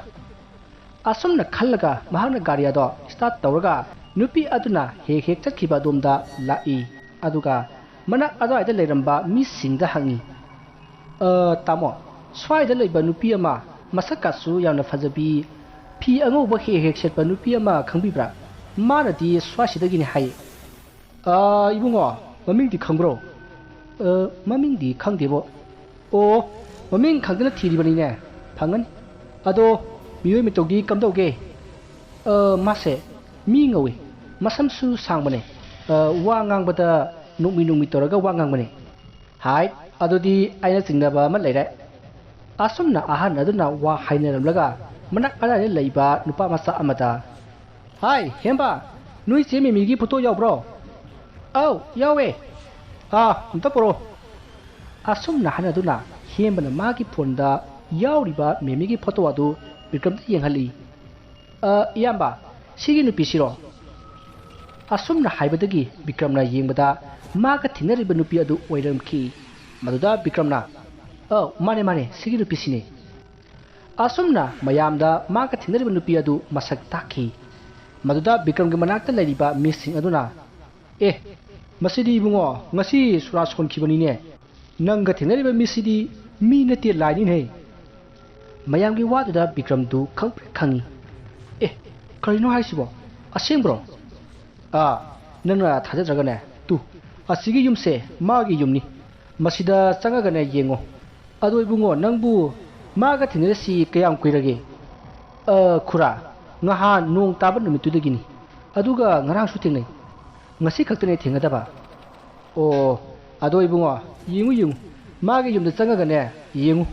ꯑꯁꯨꯝꯅ ꯈꯜꯂꯒ ꯃꯍꯥꯛꯅ ꯒꯥꯔꯤ ꯑꯗꯣ start ꯇꯧꯔꯒ ꯅꯨꯄꯤ ꯑꯗꯨꯅ ꯍꯦꯛ ꯍꯦꯛ ꯆꯠꯈꯤꯕ ꯑꯗꯣꯝꯗ ꯂꯥꯛꯏ꯫ ꯑꯗꯨꯒ ꯃꯅꯥꯛ ꯑꯗꯨꯋꯥꯏꯗ ꯂꯩꯔꯝꯕ ꯃꯤꯁꯤꯡꯗ ꯍꯪꯉꯤ, "ꯑ, ꯇꯥꯃꯣ, ꯁ꯭ꯋꯥꯏꯗ ꯂꯩꯕ ꯅꯨꯄꯤ ꯑꯃ, ꯃꯁꯛꯀꯁꯨ ꯌꯥꯝꯅ ꯐꯖꯕꯤ, ꯐꯤ ꯑꯉꯧꯕ ꯍꯦꯛ ꯍꯦꯛ ꯁꯦꯠꯄ ꯅꯨꯄꯤ ꯑꯃ ꯈꯪꯕꯤꯕ꯭ꯔꯥ? ꯃꯥꯅꯗꯤ ꯁ꯭ꯋꯥꯏꯁꯤꯗꯒꯤꯅꯤ ꯍꯥꯏ꯫" "ꯑ, ꯏꯕꯨꯡꯉꯣ, ꯃꯃꯤꯡꯗꯤ ꯈꯪꯕ꯭ꯔꯣ? ꯑ, ꯃꯃꯤꯡꯗꯤ ꯈꯪꯗꯦꯕꯣ꯫ ꯑꯣ, ꯃꯃꯤꯡ ꯈꯪꯗꯅ ꯊꯤꯔꯤꯕꯅꯤꯅꯦ꯫ ꯐꯪꯉꯅꯤ꯫ ꯑꯗꯣ, ꯃꯤꯑꯣꯏ ꯃꯇꯧꯗꯤ ꯀꯝꯗꯧꯒꯦ? ꯑ, ꯃꯥꯁꯦ ꯃꯤ ꯉꯧꯏ꯫ ꯃꯁꯝꯁꯨ ꯁꯥꯡꯕꯅꯦ꯫ ꯑ, ꯋꯥ ꯉꯥꯡꯕꯗ ꯅꯣꯛꯃꯤ ꯅꯣꯛꯃꯤ ꯇꯧꯔꯒ ꯋꯥ ꯉꯥꯡꯕꯅꯦ꯫ ꯍꯥꯏ, ꯑꯗꯨꯗꯤ ꯑꯩꯅ ꯆꯤꯡꯅꯕ ꯑꯃ ꯂꯩꯔꯦ꯫ ꯑꯁꯨꯝꯅ ꯑꯍꯟ ꯑꯗꯨꯅ ꯋꯥ ꯍꯥꯏꯅꯔꯝꯂꯒ ꯃꯅꯥꯛ ꯑꯗꯥꯏꯗ ꯂꯩꯕ ꯅꯨꯄꯥ ꯃꯆꯥ ꯑꯃꯗ, "ꯍꯥꯏ, ꯍꯦꯝꯕ, ꯅꯣꯏ ꯆꯦ ꯃꯦꯃꯤꯒꯤ ꯐꯣꯇꯣ ꯌꯥꯎꯕ꯭ꯔꯣ?" "ꯑꯧ, ꯌꯥꯎꯋꯦ꯫" "ꯑꯥ, ꯑꯝꯇ ꯄꯨꯔꯛꯑꯣ꯫" ꯑꯁꯨꯝꯅ ꯍꯥꯏꯅꯗꯨꯅ ꯍꯦꯝꯕꯅ ꯃꯥꯒꯤ ꯐꯣꯟꯗ ꯌꯥꯎꯔꯤꯕ ꯃꯦꯃꯤꯒꯤ ꯐꯣꯇꯣ ꯑꯗꯨ ꯕꯤꯀ꯭ꯔꯝꯗ ꯌꯦꯡꯍꯜꯂꯤ꯫ "ꯑ, ꯏꯌꯥꯝꯕ, ꯁꯤꯒꯤ ꯅꯨꯄꯤꯁꯤꯔꯣ?" ꯑꯁꯨꯝꯅ ꯍꯥꯏꯕꯗꯒꯤ ꯕꯤꯀ꯭ꯔꯝꯅ ꯌꯦꯡꯕꯗ ꯃꯥꯒ ꯊꯦꯡꯅꯔꯤꯕ ꯅꯨꯄꯤ ꯑꯗꯨ ꯑꯣꯏꯔꯝꯈꯤ꯫ ꯃꯗꯨꯗ ꯕꯤꯀ꯭ꯔꯝꯅ, "ꯑꯧ, ꯃꯥꯅꯦ, ꯃꯥꯅꯦ, ꯁꯤꯒꯤ ꯅꯨꯄꯤꯁꯤꯅꯦ꯫" ꯑꯁꯨꯝꯅ ꯃꯌꯥꯝꯗ ꯃꯥꯒ ꯊꯦꯡꯅꯔꯤꯕ ꯅꯨꯄꯤ ꯑꯗꯨ ꯃꯁꯛ ꯇꯥꯛꯈꯤ꯫ ꯃꯗꯨꯗ ꯕꯤꯀ꯭ꯔꯝꯒꯤ ꯃꯅꯥꯛꯇ ꯂꯩꯔꯤꯕ ꯃꯤꯁꯤꯡ ꯑꯗꯨꯅ, "ꯑꯦ, ꯃꯁꯤꯗꯤ ꯏꯕꯨꯡꯉꯣ, ꯉꯁꯤ ꯁꯨꯔꯥ ꯁꯣꯟꯈꯤꯕꯅꯤꯅꯦ꯫ ꯅꯪꯒ ꯊꯦꯡꯅꯔꯤꯕ ꯃꯤꯁꯤꯗꯤ ꯃꯤ ꯅꯠꯇꯦ, ꯂꯥꯏꯅꯤꯅꯦ꯫" ꯃꯌꯥꯝꯒꯤ ꯋꯥꯗꯨꯗ ꯕꯤꯀ꯭ꯔꯝꯗꯨ ꯈꯪꯄ꯭ꯔꯦꯛ ꯈꯪꯉꯤ꯫ "ꯑꯦ, ꯀꯔꯤꯅꯣ ꯍꯥꯏꯁꯤꯕꯣ? ꯑꯁꯦꯡꯕ꯭ꯔꯣ?" "ꯑꯥ, ꯅꯪꯅ ꯊꯥꯖꯗ꯭ꯔꯒꯅꯦ, ꯇꯨ, ꯑꯁꯤꯒꯤ ꯌꯨꯝꯁꯦ ꯃꯥꯒꯤ ꯌꯨꯝꯅꯤ꯫ ꯃꯁꯤꯗ ꯆꯪꯉꯒꯅꯦ ꯌꯦꯡꯉꯣ꯫ ꯑꯗꯣ ꯏꯕꯨꯡꯉꯣ, ꯅꯪꯕꯨ ꯃꯥꯒ ꯊꯦꯡꯅꯔꯤꯁꯤ ꯀꯌꯥꯝ ꯀꯨꯏꯔꯒꯦ?" "ꯑ, ꯈꯨꯔꯥ, ꯉꯍꯥꯟ ꯅꯣꯡ ꯇꯥꯕ ꯅꯨꯃꯤꯠꯇꯨꯗꯒꯤꯅꯤ꯫ ꯑꯗꯨꯒ ꯉꯔꯥꯡꯁꯨ ꯊꯦꯡꯅꯩ꯫ ꯉꯁꯤ ꯈꯛꯇꯅꯦ ꯊꯦꯡꯅꯗꯕ꯫" "ꯑꯣ, ꯑꯗꯣ ꯏꯕꯨꯡꯉꯣ, ꯌꯦꯡꯉꯨ, ꯌꯦꯡꯉꯨ, ꯃꯥꯒꯤ ꯌꯨꯝꯗ ꯆꯪꯉꯒꯅꯦ ꯌꯦꯡꯉꯨ꯫"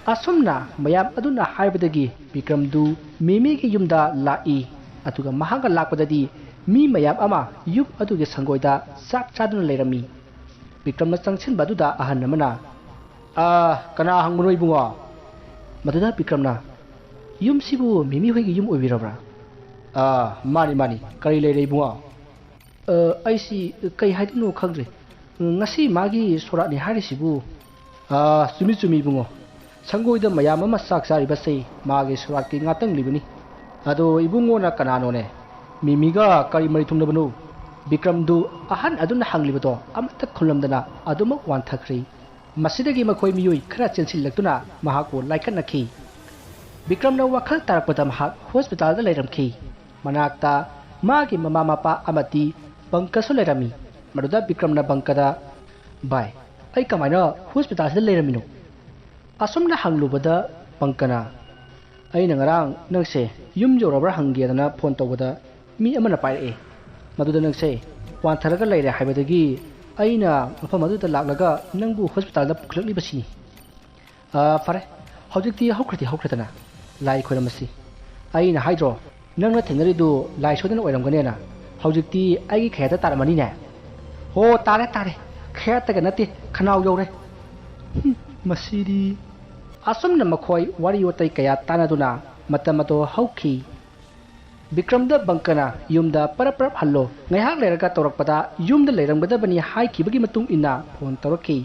ꯑꯁꯨꯝꯅ ꯃꯌꯥꯝ ꯑꯗꯨꯅ ꯍꯥꯏꯕꯗꯒꯤ ꯕꯤꯀ꯭ꯔꯝꯗꯨ ꯃꯦꯃꯤꯒꯤ ꯌꯨꯝꯗ ꯂꯥꯛꯏ꯫ ꯑꯗꯨꯒ ꯃꯍꯥꯛꯅ ꯂꯥꯛꯄꯗꯗꯤ ꯃꯤ ꯃꯌꯥꯝ ꯑꯃ ꯌꯨꯝ ꯑꯗꯨꯒꯤ ꯁꯪꯒꯣꯏꯗ ꯆꯥꯛ ꯆꯥꯗꯨꯅ ꯂꯩꯔꯝꯃꯤ꯫ ꯕꯤꯀ꯭ꯔꯝꯅ ꯆꯪꯁꯤꯟꯕ ꯑꯗꯨꯗ ꯑꯍꯜ ꯑꯃꯅ, "ꯑ, ꯀꯅꯥ ꯍꯪꯕꯅꯣ ꯏꯕꯨꯡꯉꯣ?" ꯃꯗꯨꯗ ꯕꯤꯀ꯭ꯔꯝꯅ, "ꯌꯨꯝꯁꯤꯕꯨ ꯃꯦꯃꯤ ꯍꯣꯏꯒꯤ ꯌꯨꯝ ꯑꯣꯏꯕꯤꯔꯕ꯭ꯔꯥ?" "ꯑ, ꯃꯥꯅꯤ, ꯃꯥꯅꯤ꯫ ꯀꯔꯤ ꯂꯩꯔꯦ ꯏꯕꯨꯡꯉꯣ?" "ꯑ, ꯑꯩꯁꯤ ꯀꯩ ꯍꯥꯏꯗꯣꯏꯅꯣ ꯈꯪꯗ꯭ꯔꯦ꯫ ꯉꯁꯤ ꯃꯥꯒꯤ ꯁꯣꯔꯥꯠꯅꯤ ꯍꯥꯏꯔꯤꯁꯤꯕꯨ?" "ꯑ, ꯆꯨꯝꯃꯤ, ꯆꯨꯝꯃꯤ ꯏꯕꯨꯡꯉꯣ꯫ ꯁꯪꯒꯣꯏꯗ ꯃꯌꯥꯝ ꯑꯃ ꯆꯥꯛ ꯆꯥꯔꯤꯕꯁꯦ ꯃꯥꯒꯤ ꯁꯣꯔꯥꯠꯀꯤ ꯉꯥꯇꯪꯂꯤꯕꯅꯤ꯫ ꯑꯗꯣ ꯏꯕꯨꯡꯉꯣꯅ ꯀꯅꯥꯅꯣꯅꯦ? ꯃꯤꯃꯤꯒ ꯀꯔꯤ ꯃꯔꯤ ꯊꯨꯡꯅꯕꯅꯣ?" ꯕꯤꯀ꯭ꯔꯝꯗꯨ ꯑꯍꯟ ꯑꯗꯨꯅ ꯍꯪꯂꯤꯕꯗꯣ ꯑꯃꯠꯇ ꯈꯨꯝꯂꯝꯗꯅ ꯑꯗꯨꯃꯛ ꯋꯥꯟꯊꯈ꯭ꯔꯦ꯫ ꯃꯁꯤꯗꯒꯤ ꯃꯈꯣꯏ ꯃꯤꯑꯣꯏ ꯈꯔ ꯆꯦꯟꯁꯤꯜꯂꯛꯇꯨꯅ ꯃꯍꯥꯛꯄꯨ ꯂꯥꯏꯀꯠꯅꯈꯤ꯫ ꯕꯤꯀ꯭ꯔꯝꯅ ꯋꯥꯈꯜ ꯇꯥꯔꯛꯄꯗ ꯃꯍꯥꯛ ꯍꯣꯁꯄꯤꯇꯥꯜꯗ ꯂꯩꯔꯝꯈꯤ꯫ ꯃꯅꯥꯛꯇ ꯃꯥꯒꯤ ꯃꯃꯥ ꯃꯄꯥ ꯑꯃꯗꯤ ꯄꯪꯀꯖꯁꯨ ꯂꯩꯔꯝꯃꯤ꯫ ꯃꯗꯨꯗ ꯕꯤꯀ꯭ꯔꯝꯅ ꯕꯪꯀꯗ, "ꯚꯥꯏ, ꯑꯩ ꯀꯃꯥꯏꯅ ꯍꯣꯁꯄꯤꯇꯥꯜꯁꯤꯗ ꯂꯩꯔꯝꯃꯤꯅꯣ?" ꯑꯁꯨꯝꯅ ꯍꯪꯂꯨꯕꯗ ꯕꯪꯀꯅ, "ꯑꯩꯅ ꯉꯔꯥꯡ ꯅꯪꯁꯦ ꯌꯨꯝ ꯌꯧꯔꯕ꯭ꯔꯥ ꯍꯪꯒꯦꯗꯅ ꯐꯣꯟ ꯇꯧꯕꯗ ꯃꯤ ꯑꯃꯅ ꯄꯥꯏꯔꯛꯑꯦ꯫ ꯃꯗꯨꯗ ꯅꯪꯁꯦ ꯋꯥꯟꯊꯔꯒ ꯂꯩꯔꯦ ꯍꯥꯏꯕꯗꯒꯤ ꯑꯩꯅ ꯃꯐꯝ ꯑꯗꯨꯗ ꯂꯥꯛꯂꯒ ꯅꯪꯕꯨ ꯍꯣꯁꯄꯤꯇꯥꯜꯗ ꯄꯨꯈꯠꯂꯛꯂꯤꯕꯁꯤꯅꯤ꯫ ꯑ, ꯐꯔꯦ, ꯍꯧꯖꯤꯛꯇꯤ ꯍꯧꯈ꯭ꯔꯗꯤ ꯍꯧꯈ꯭ꯔꯦꯗꯅ, ꯂꯥꯏ ꯈꯣꯏꯔꯝꯃꯁꯤ꯫ ꯑꯩꯅ ꯍꯥꯏꯗ꯭ꯔꯣ, ꯅꯪꯅ ꯊꯦꯡꯅꯔꯤꯗꯨ ꯂꯥꯏ ꯁꯣꯏꯗꯅ ꯑꯣꯏꯔꯝꯒꯅꯦꯅ꯫ ꯍꯧꯖꯤꯛꯇꯤ ꯑꯩꯒꯤ ꯈꯌꯥꯠꯇ ꯇꯥꯔꯝꯃꯅꯤꯅꯦ꯫ ꯍꯣ, ꯇꯥꯔꯦ, ꯇꯥꯔꯦ꯫ ꯈꯌꯥꯠꯇꯒ ꯅꯠꯇꯦ, ꯈꯅꯥꯎ ꯌꯧꯔꯦ꯫ ꯍꯨꯝ, ꯃꯁꯤꯗꯤ꯫" ꯑꯁꯨꯝꯅ ꯃꯈꯣꯏ ꯋꯥꯔꯤ ꯋꯥꯇꯥꯏ ꯀꯌꯥ ꯇꯥꯟꯅꯗꯨꯅ ꯃꯇꯝ ꯑꯗꯨ ꯍꯧꯈꯤ꯫ ꯕꯤꯀ꯭ꯔꯝꯗ ꯕꯪꯀꯅ, "ꯌꯨꯝꯗ ꯄꯔꯞ ꯄꯔꯞ ꯍꯜꯂꯣ, ꯉꯥꯏꯍꯥꯛ ꯂꯩꯔꯒ ꯇꯧꯔꯛꯄꯗ ꯌꯨꯝꯗ ꯂꯩꯔꯝꯒꯗꯕꯅꯤ" ꯍꯥꯏꯈꯤꯕꯒꯤ ꯃꯇꯨꯡ ꯏꯟꯅ ꯐꯣꯟ ꯇꯧꯔꯛꯈꯤ꯫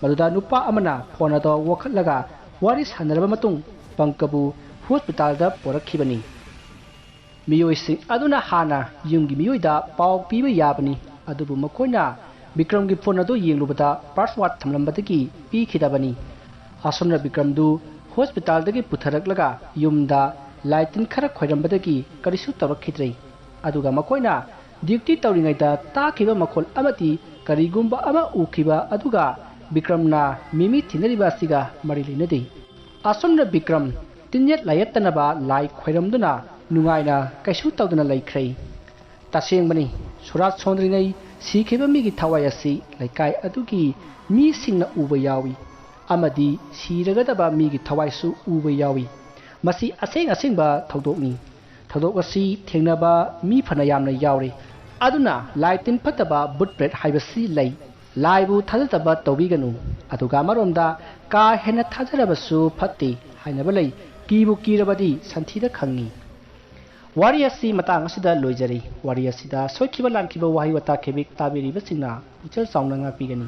ꯃꯗꯨꯗ ꯅꯨꯄꯥ ꯑꯃꯅ ꯐꯣꯟ ꯑꯗꯨ ꯋꯥꯈꯠꯂꯒ ꯋꯥꯔꯤ ꯁꯥꯟꯅꯔꯕ ꯃꯇꯨꯡ ꯕꯪꯀꯕꯨ ꯍꯣꯁꯄꯤꯇꯥꯜꯗ ꯄꯨꯔꯛꯈꯤꯕꯅꯤ꯫ ꯃꯤꯑꯣꯏꯁꯤꯡ ꯑꯗꯨꯅ ꯍꯥꯟꯅ ꯌꯨꯝꯒꯤ ꯃꯤꯑꯣꯏꯗ ꯄꯥꯎ ꯄꯤꯕ ꯌꯥꯕꯅꯤ, ꯑꯗꯨꯕꯨ ꯃꯈꯣꯏꯅ ꯕꯤꯀ꯭ꯔꯝꯒꯤ ꯐꯣꯟ ꯑꯗꯨ ꯌꯦꯡꯂꯨꯕꯗ ꯄꯥꯁꯋꯥꯔꯗ ꯊꯝꯂꯝꯕꯗꯒꯤ ꯄꯤꯈꯤꯗꯕꯅꯤ꯫ ꯑꯁꯨꯝꯅ ꯕꯤꯀ꯭ꯔꯝꯗꯨ ꯍꯣꯁꯄꯤꯇꯥꯜꯗꯒꯤ ꯄꯨꯊꯔꯛꯂꯒ ꯌꯨꯝꯗ ꯂꯥꯏ ꯇꯤꯟ ꯈꯔ ꯈꯣꯏꯔꯝꯕꯗꯒꯤ ꯀꯔꯤꯁꯨ ꯇꯧꯔꯛꯈꯤꯗ꯭ꯔꯦ꯫ ꯑꯗꯨꯒ ꯃꯈꯣꯏꯅ ꯗ꯭ꯌꯨꯇꯤ ꯇꯧꯔꯤꯉꯩꯗ ꯇꯥꯈꯤꯕ ꯃꯈꯣꯜ ꯑꯃꯗꯤ ꯀꯔꯤꯒꯨꯝꯕ ꯑꯃ ꯎꯈꯤꯕ ꯑꯗꯨꯒ ꯕꯤꯀ꯭ꯔꯝꯅ ꯃꯤꯃꯤ ꯊꯤꯅꯔꯤꯕ ꯑꯁꯤꯒ ꯃꯔꯤ ꯂꯩꯅꯗꯦ꯫ ꯑꯁꯨꯝꯅ ꯕꯤꯀ꯭ꯔꯝ ꯇꯤꯟꯌꯦꯠ ꯂꯥꯏꯌꯦꯠꯇꯅꯕ ꯂꯥꯏ ꯈꯣꯏꯔꯝꯗꯨꯅ ꯅꯨꯡꯉꯥꯏꯅ ꯀꯩꯁꯨ ꯇꯧꯗꯅ ꯂꯩꯈ꯭ꯔꯦ꯫ ꯇꯁꯦꯡꯕꯅꯤ, ꯁꯨꯔꯥꯖ ꯁꯣꯟꯗ꯭ꯔꯤꯉꯩ ꯁꯤꯈꯤꯕ ꯃꯤꯒꯤ ꯊꯋꯥꯏ ꯑꯁꯤ ꯂꯩꯀꯥꯏ ꯑꯗꯨꯒꯤ ꯃꯤꯁꯤꯡꯅ ꯎꯕ ꯌꯥꯎꯏ, ꯑꯃꯗꯤ ꯁꯤꯔꯒꯗꯕ ꯃꯤꯒꯤ ꯊꯋꯥꯏꯁꯨ ꯎꯕ ꯌꯥꯎꯏ꯫ ꯃꯁꯤ ꯑꯁꯦꯡ ꯑꯁꯦꯡꯕ ꯊꯧꯗꯣꯛꯅꯤ꯫ ꯊꯧꯗꯣꯛ ꯑꯁꯤ ꯊꯦꯡꯅꯕ ꯃꯤ ꯐꯅ ꯌꯥꯝꯅ ꯌꯥꯎꯔꯦ꯫ ꯑꯗꯨꯅ ꯂꯥꯏ ꯇꯤꯟ ꯐꯠꯇꯕ, ꯚꯨꯠ ꯄ꯭ꯔꯦꯠ ꯍꯥꯏꯕꯁꯤ ꯂꯩ꯫ ꯂꯥꯏꯕꯨ ꯊꯥꯖꯗꯕ ꯇꯧꯕꯤꯒꯅꯨ꯫ ꯑꯗꯨꯒ ꯑꯃꯔꯣꯝꯗ ꯀꯥ ꯍꯦꯟꯅ ꯊꯥꯖꯔꯕꯁꯨ ꯐꯠꯇꯦ ꯍꯥꯏꯅꯕ ꯂꯩ꯫ ꯀꯤꯕꯨ ꯀꯤꯔꯕꯗꯤ ꯁꯟꯊꯤꯗ ꯈꯪꯉꯤ꯫ ꯋꯥꯔꯤ ꯑꯁꯤ ꯃꯇꯥꯡ ꯑꯁꯤꯗ ꯂꯣꯏꯖꯔꯦ꯫ ꯋꯥꯔꯤ ꯑꯁꯤꯗ ꯁꯣꯏꯈꯤꯕ ꯂꯥꯟꯈꯤꯕ ꯋꯥꯍꯩ ꯋꯥꯇꯥ ꯈꯦꯕꯤꯛ ꯇꯥꯕꯤꯔꯤꯕꯁꯤꯡꯅ ꯄꯨꯛꯆꯦꯜ ꯆꯥꯎꯅ ꯉꯥꯛꯄꯤꯒꯅꯤ꯫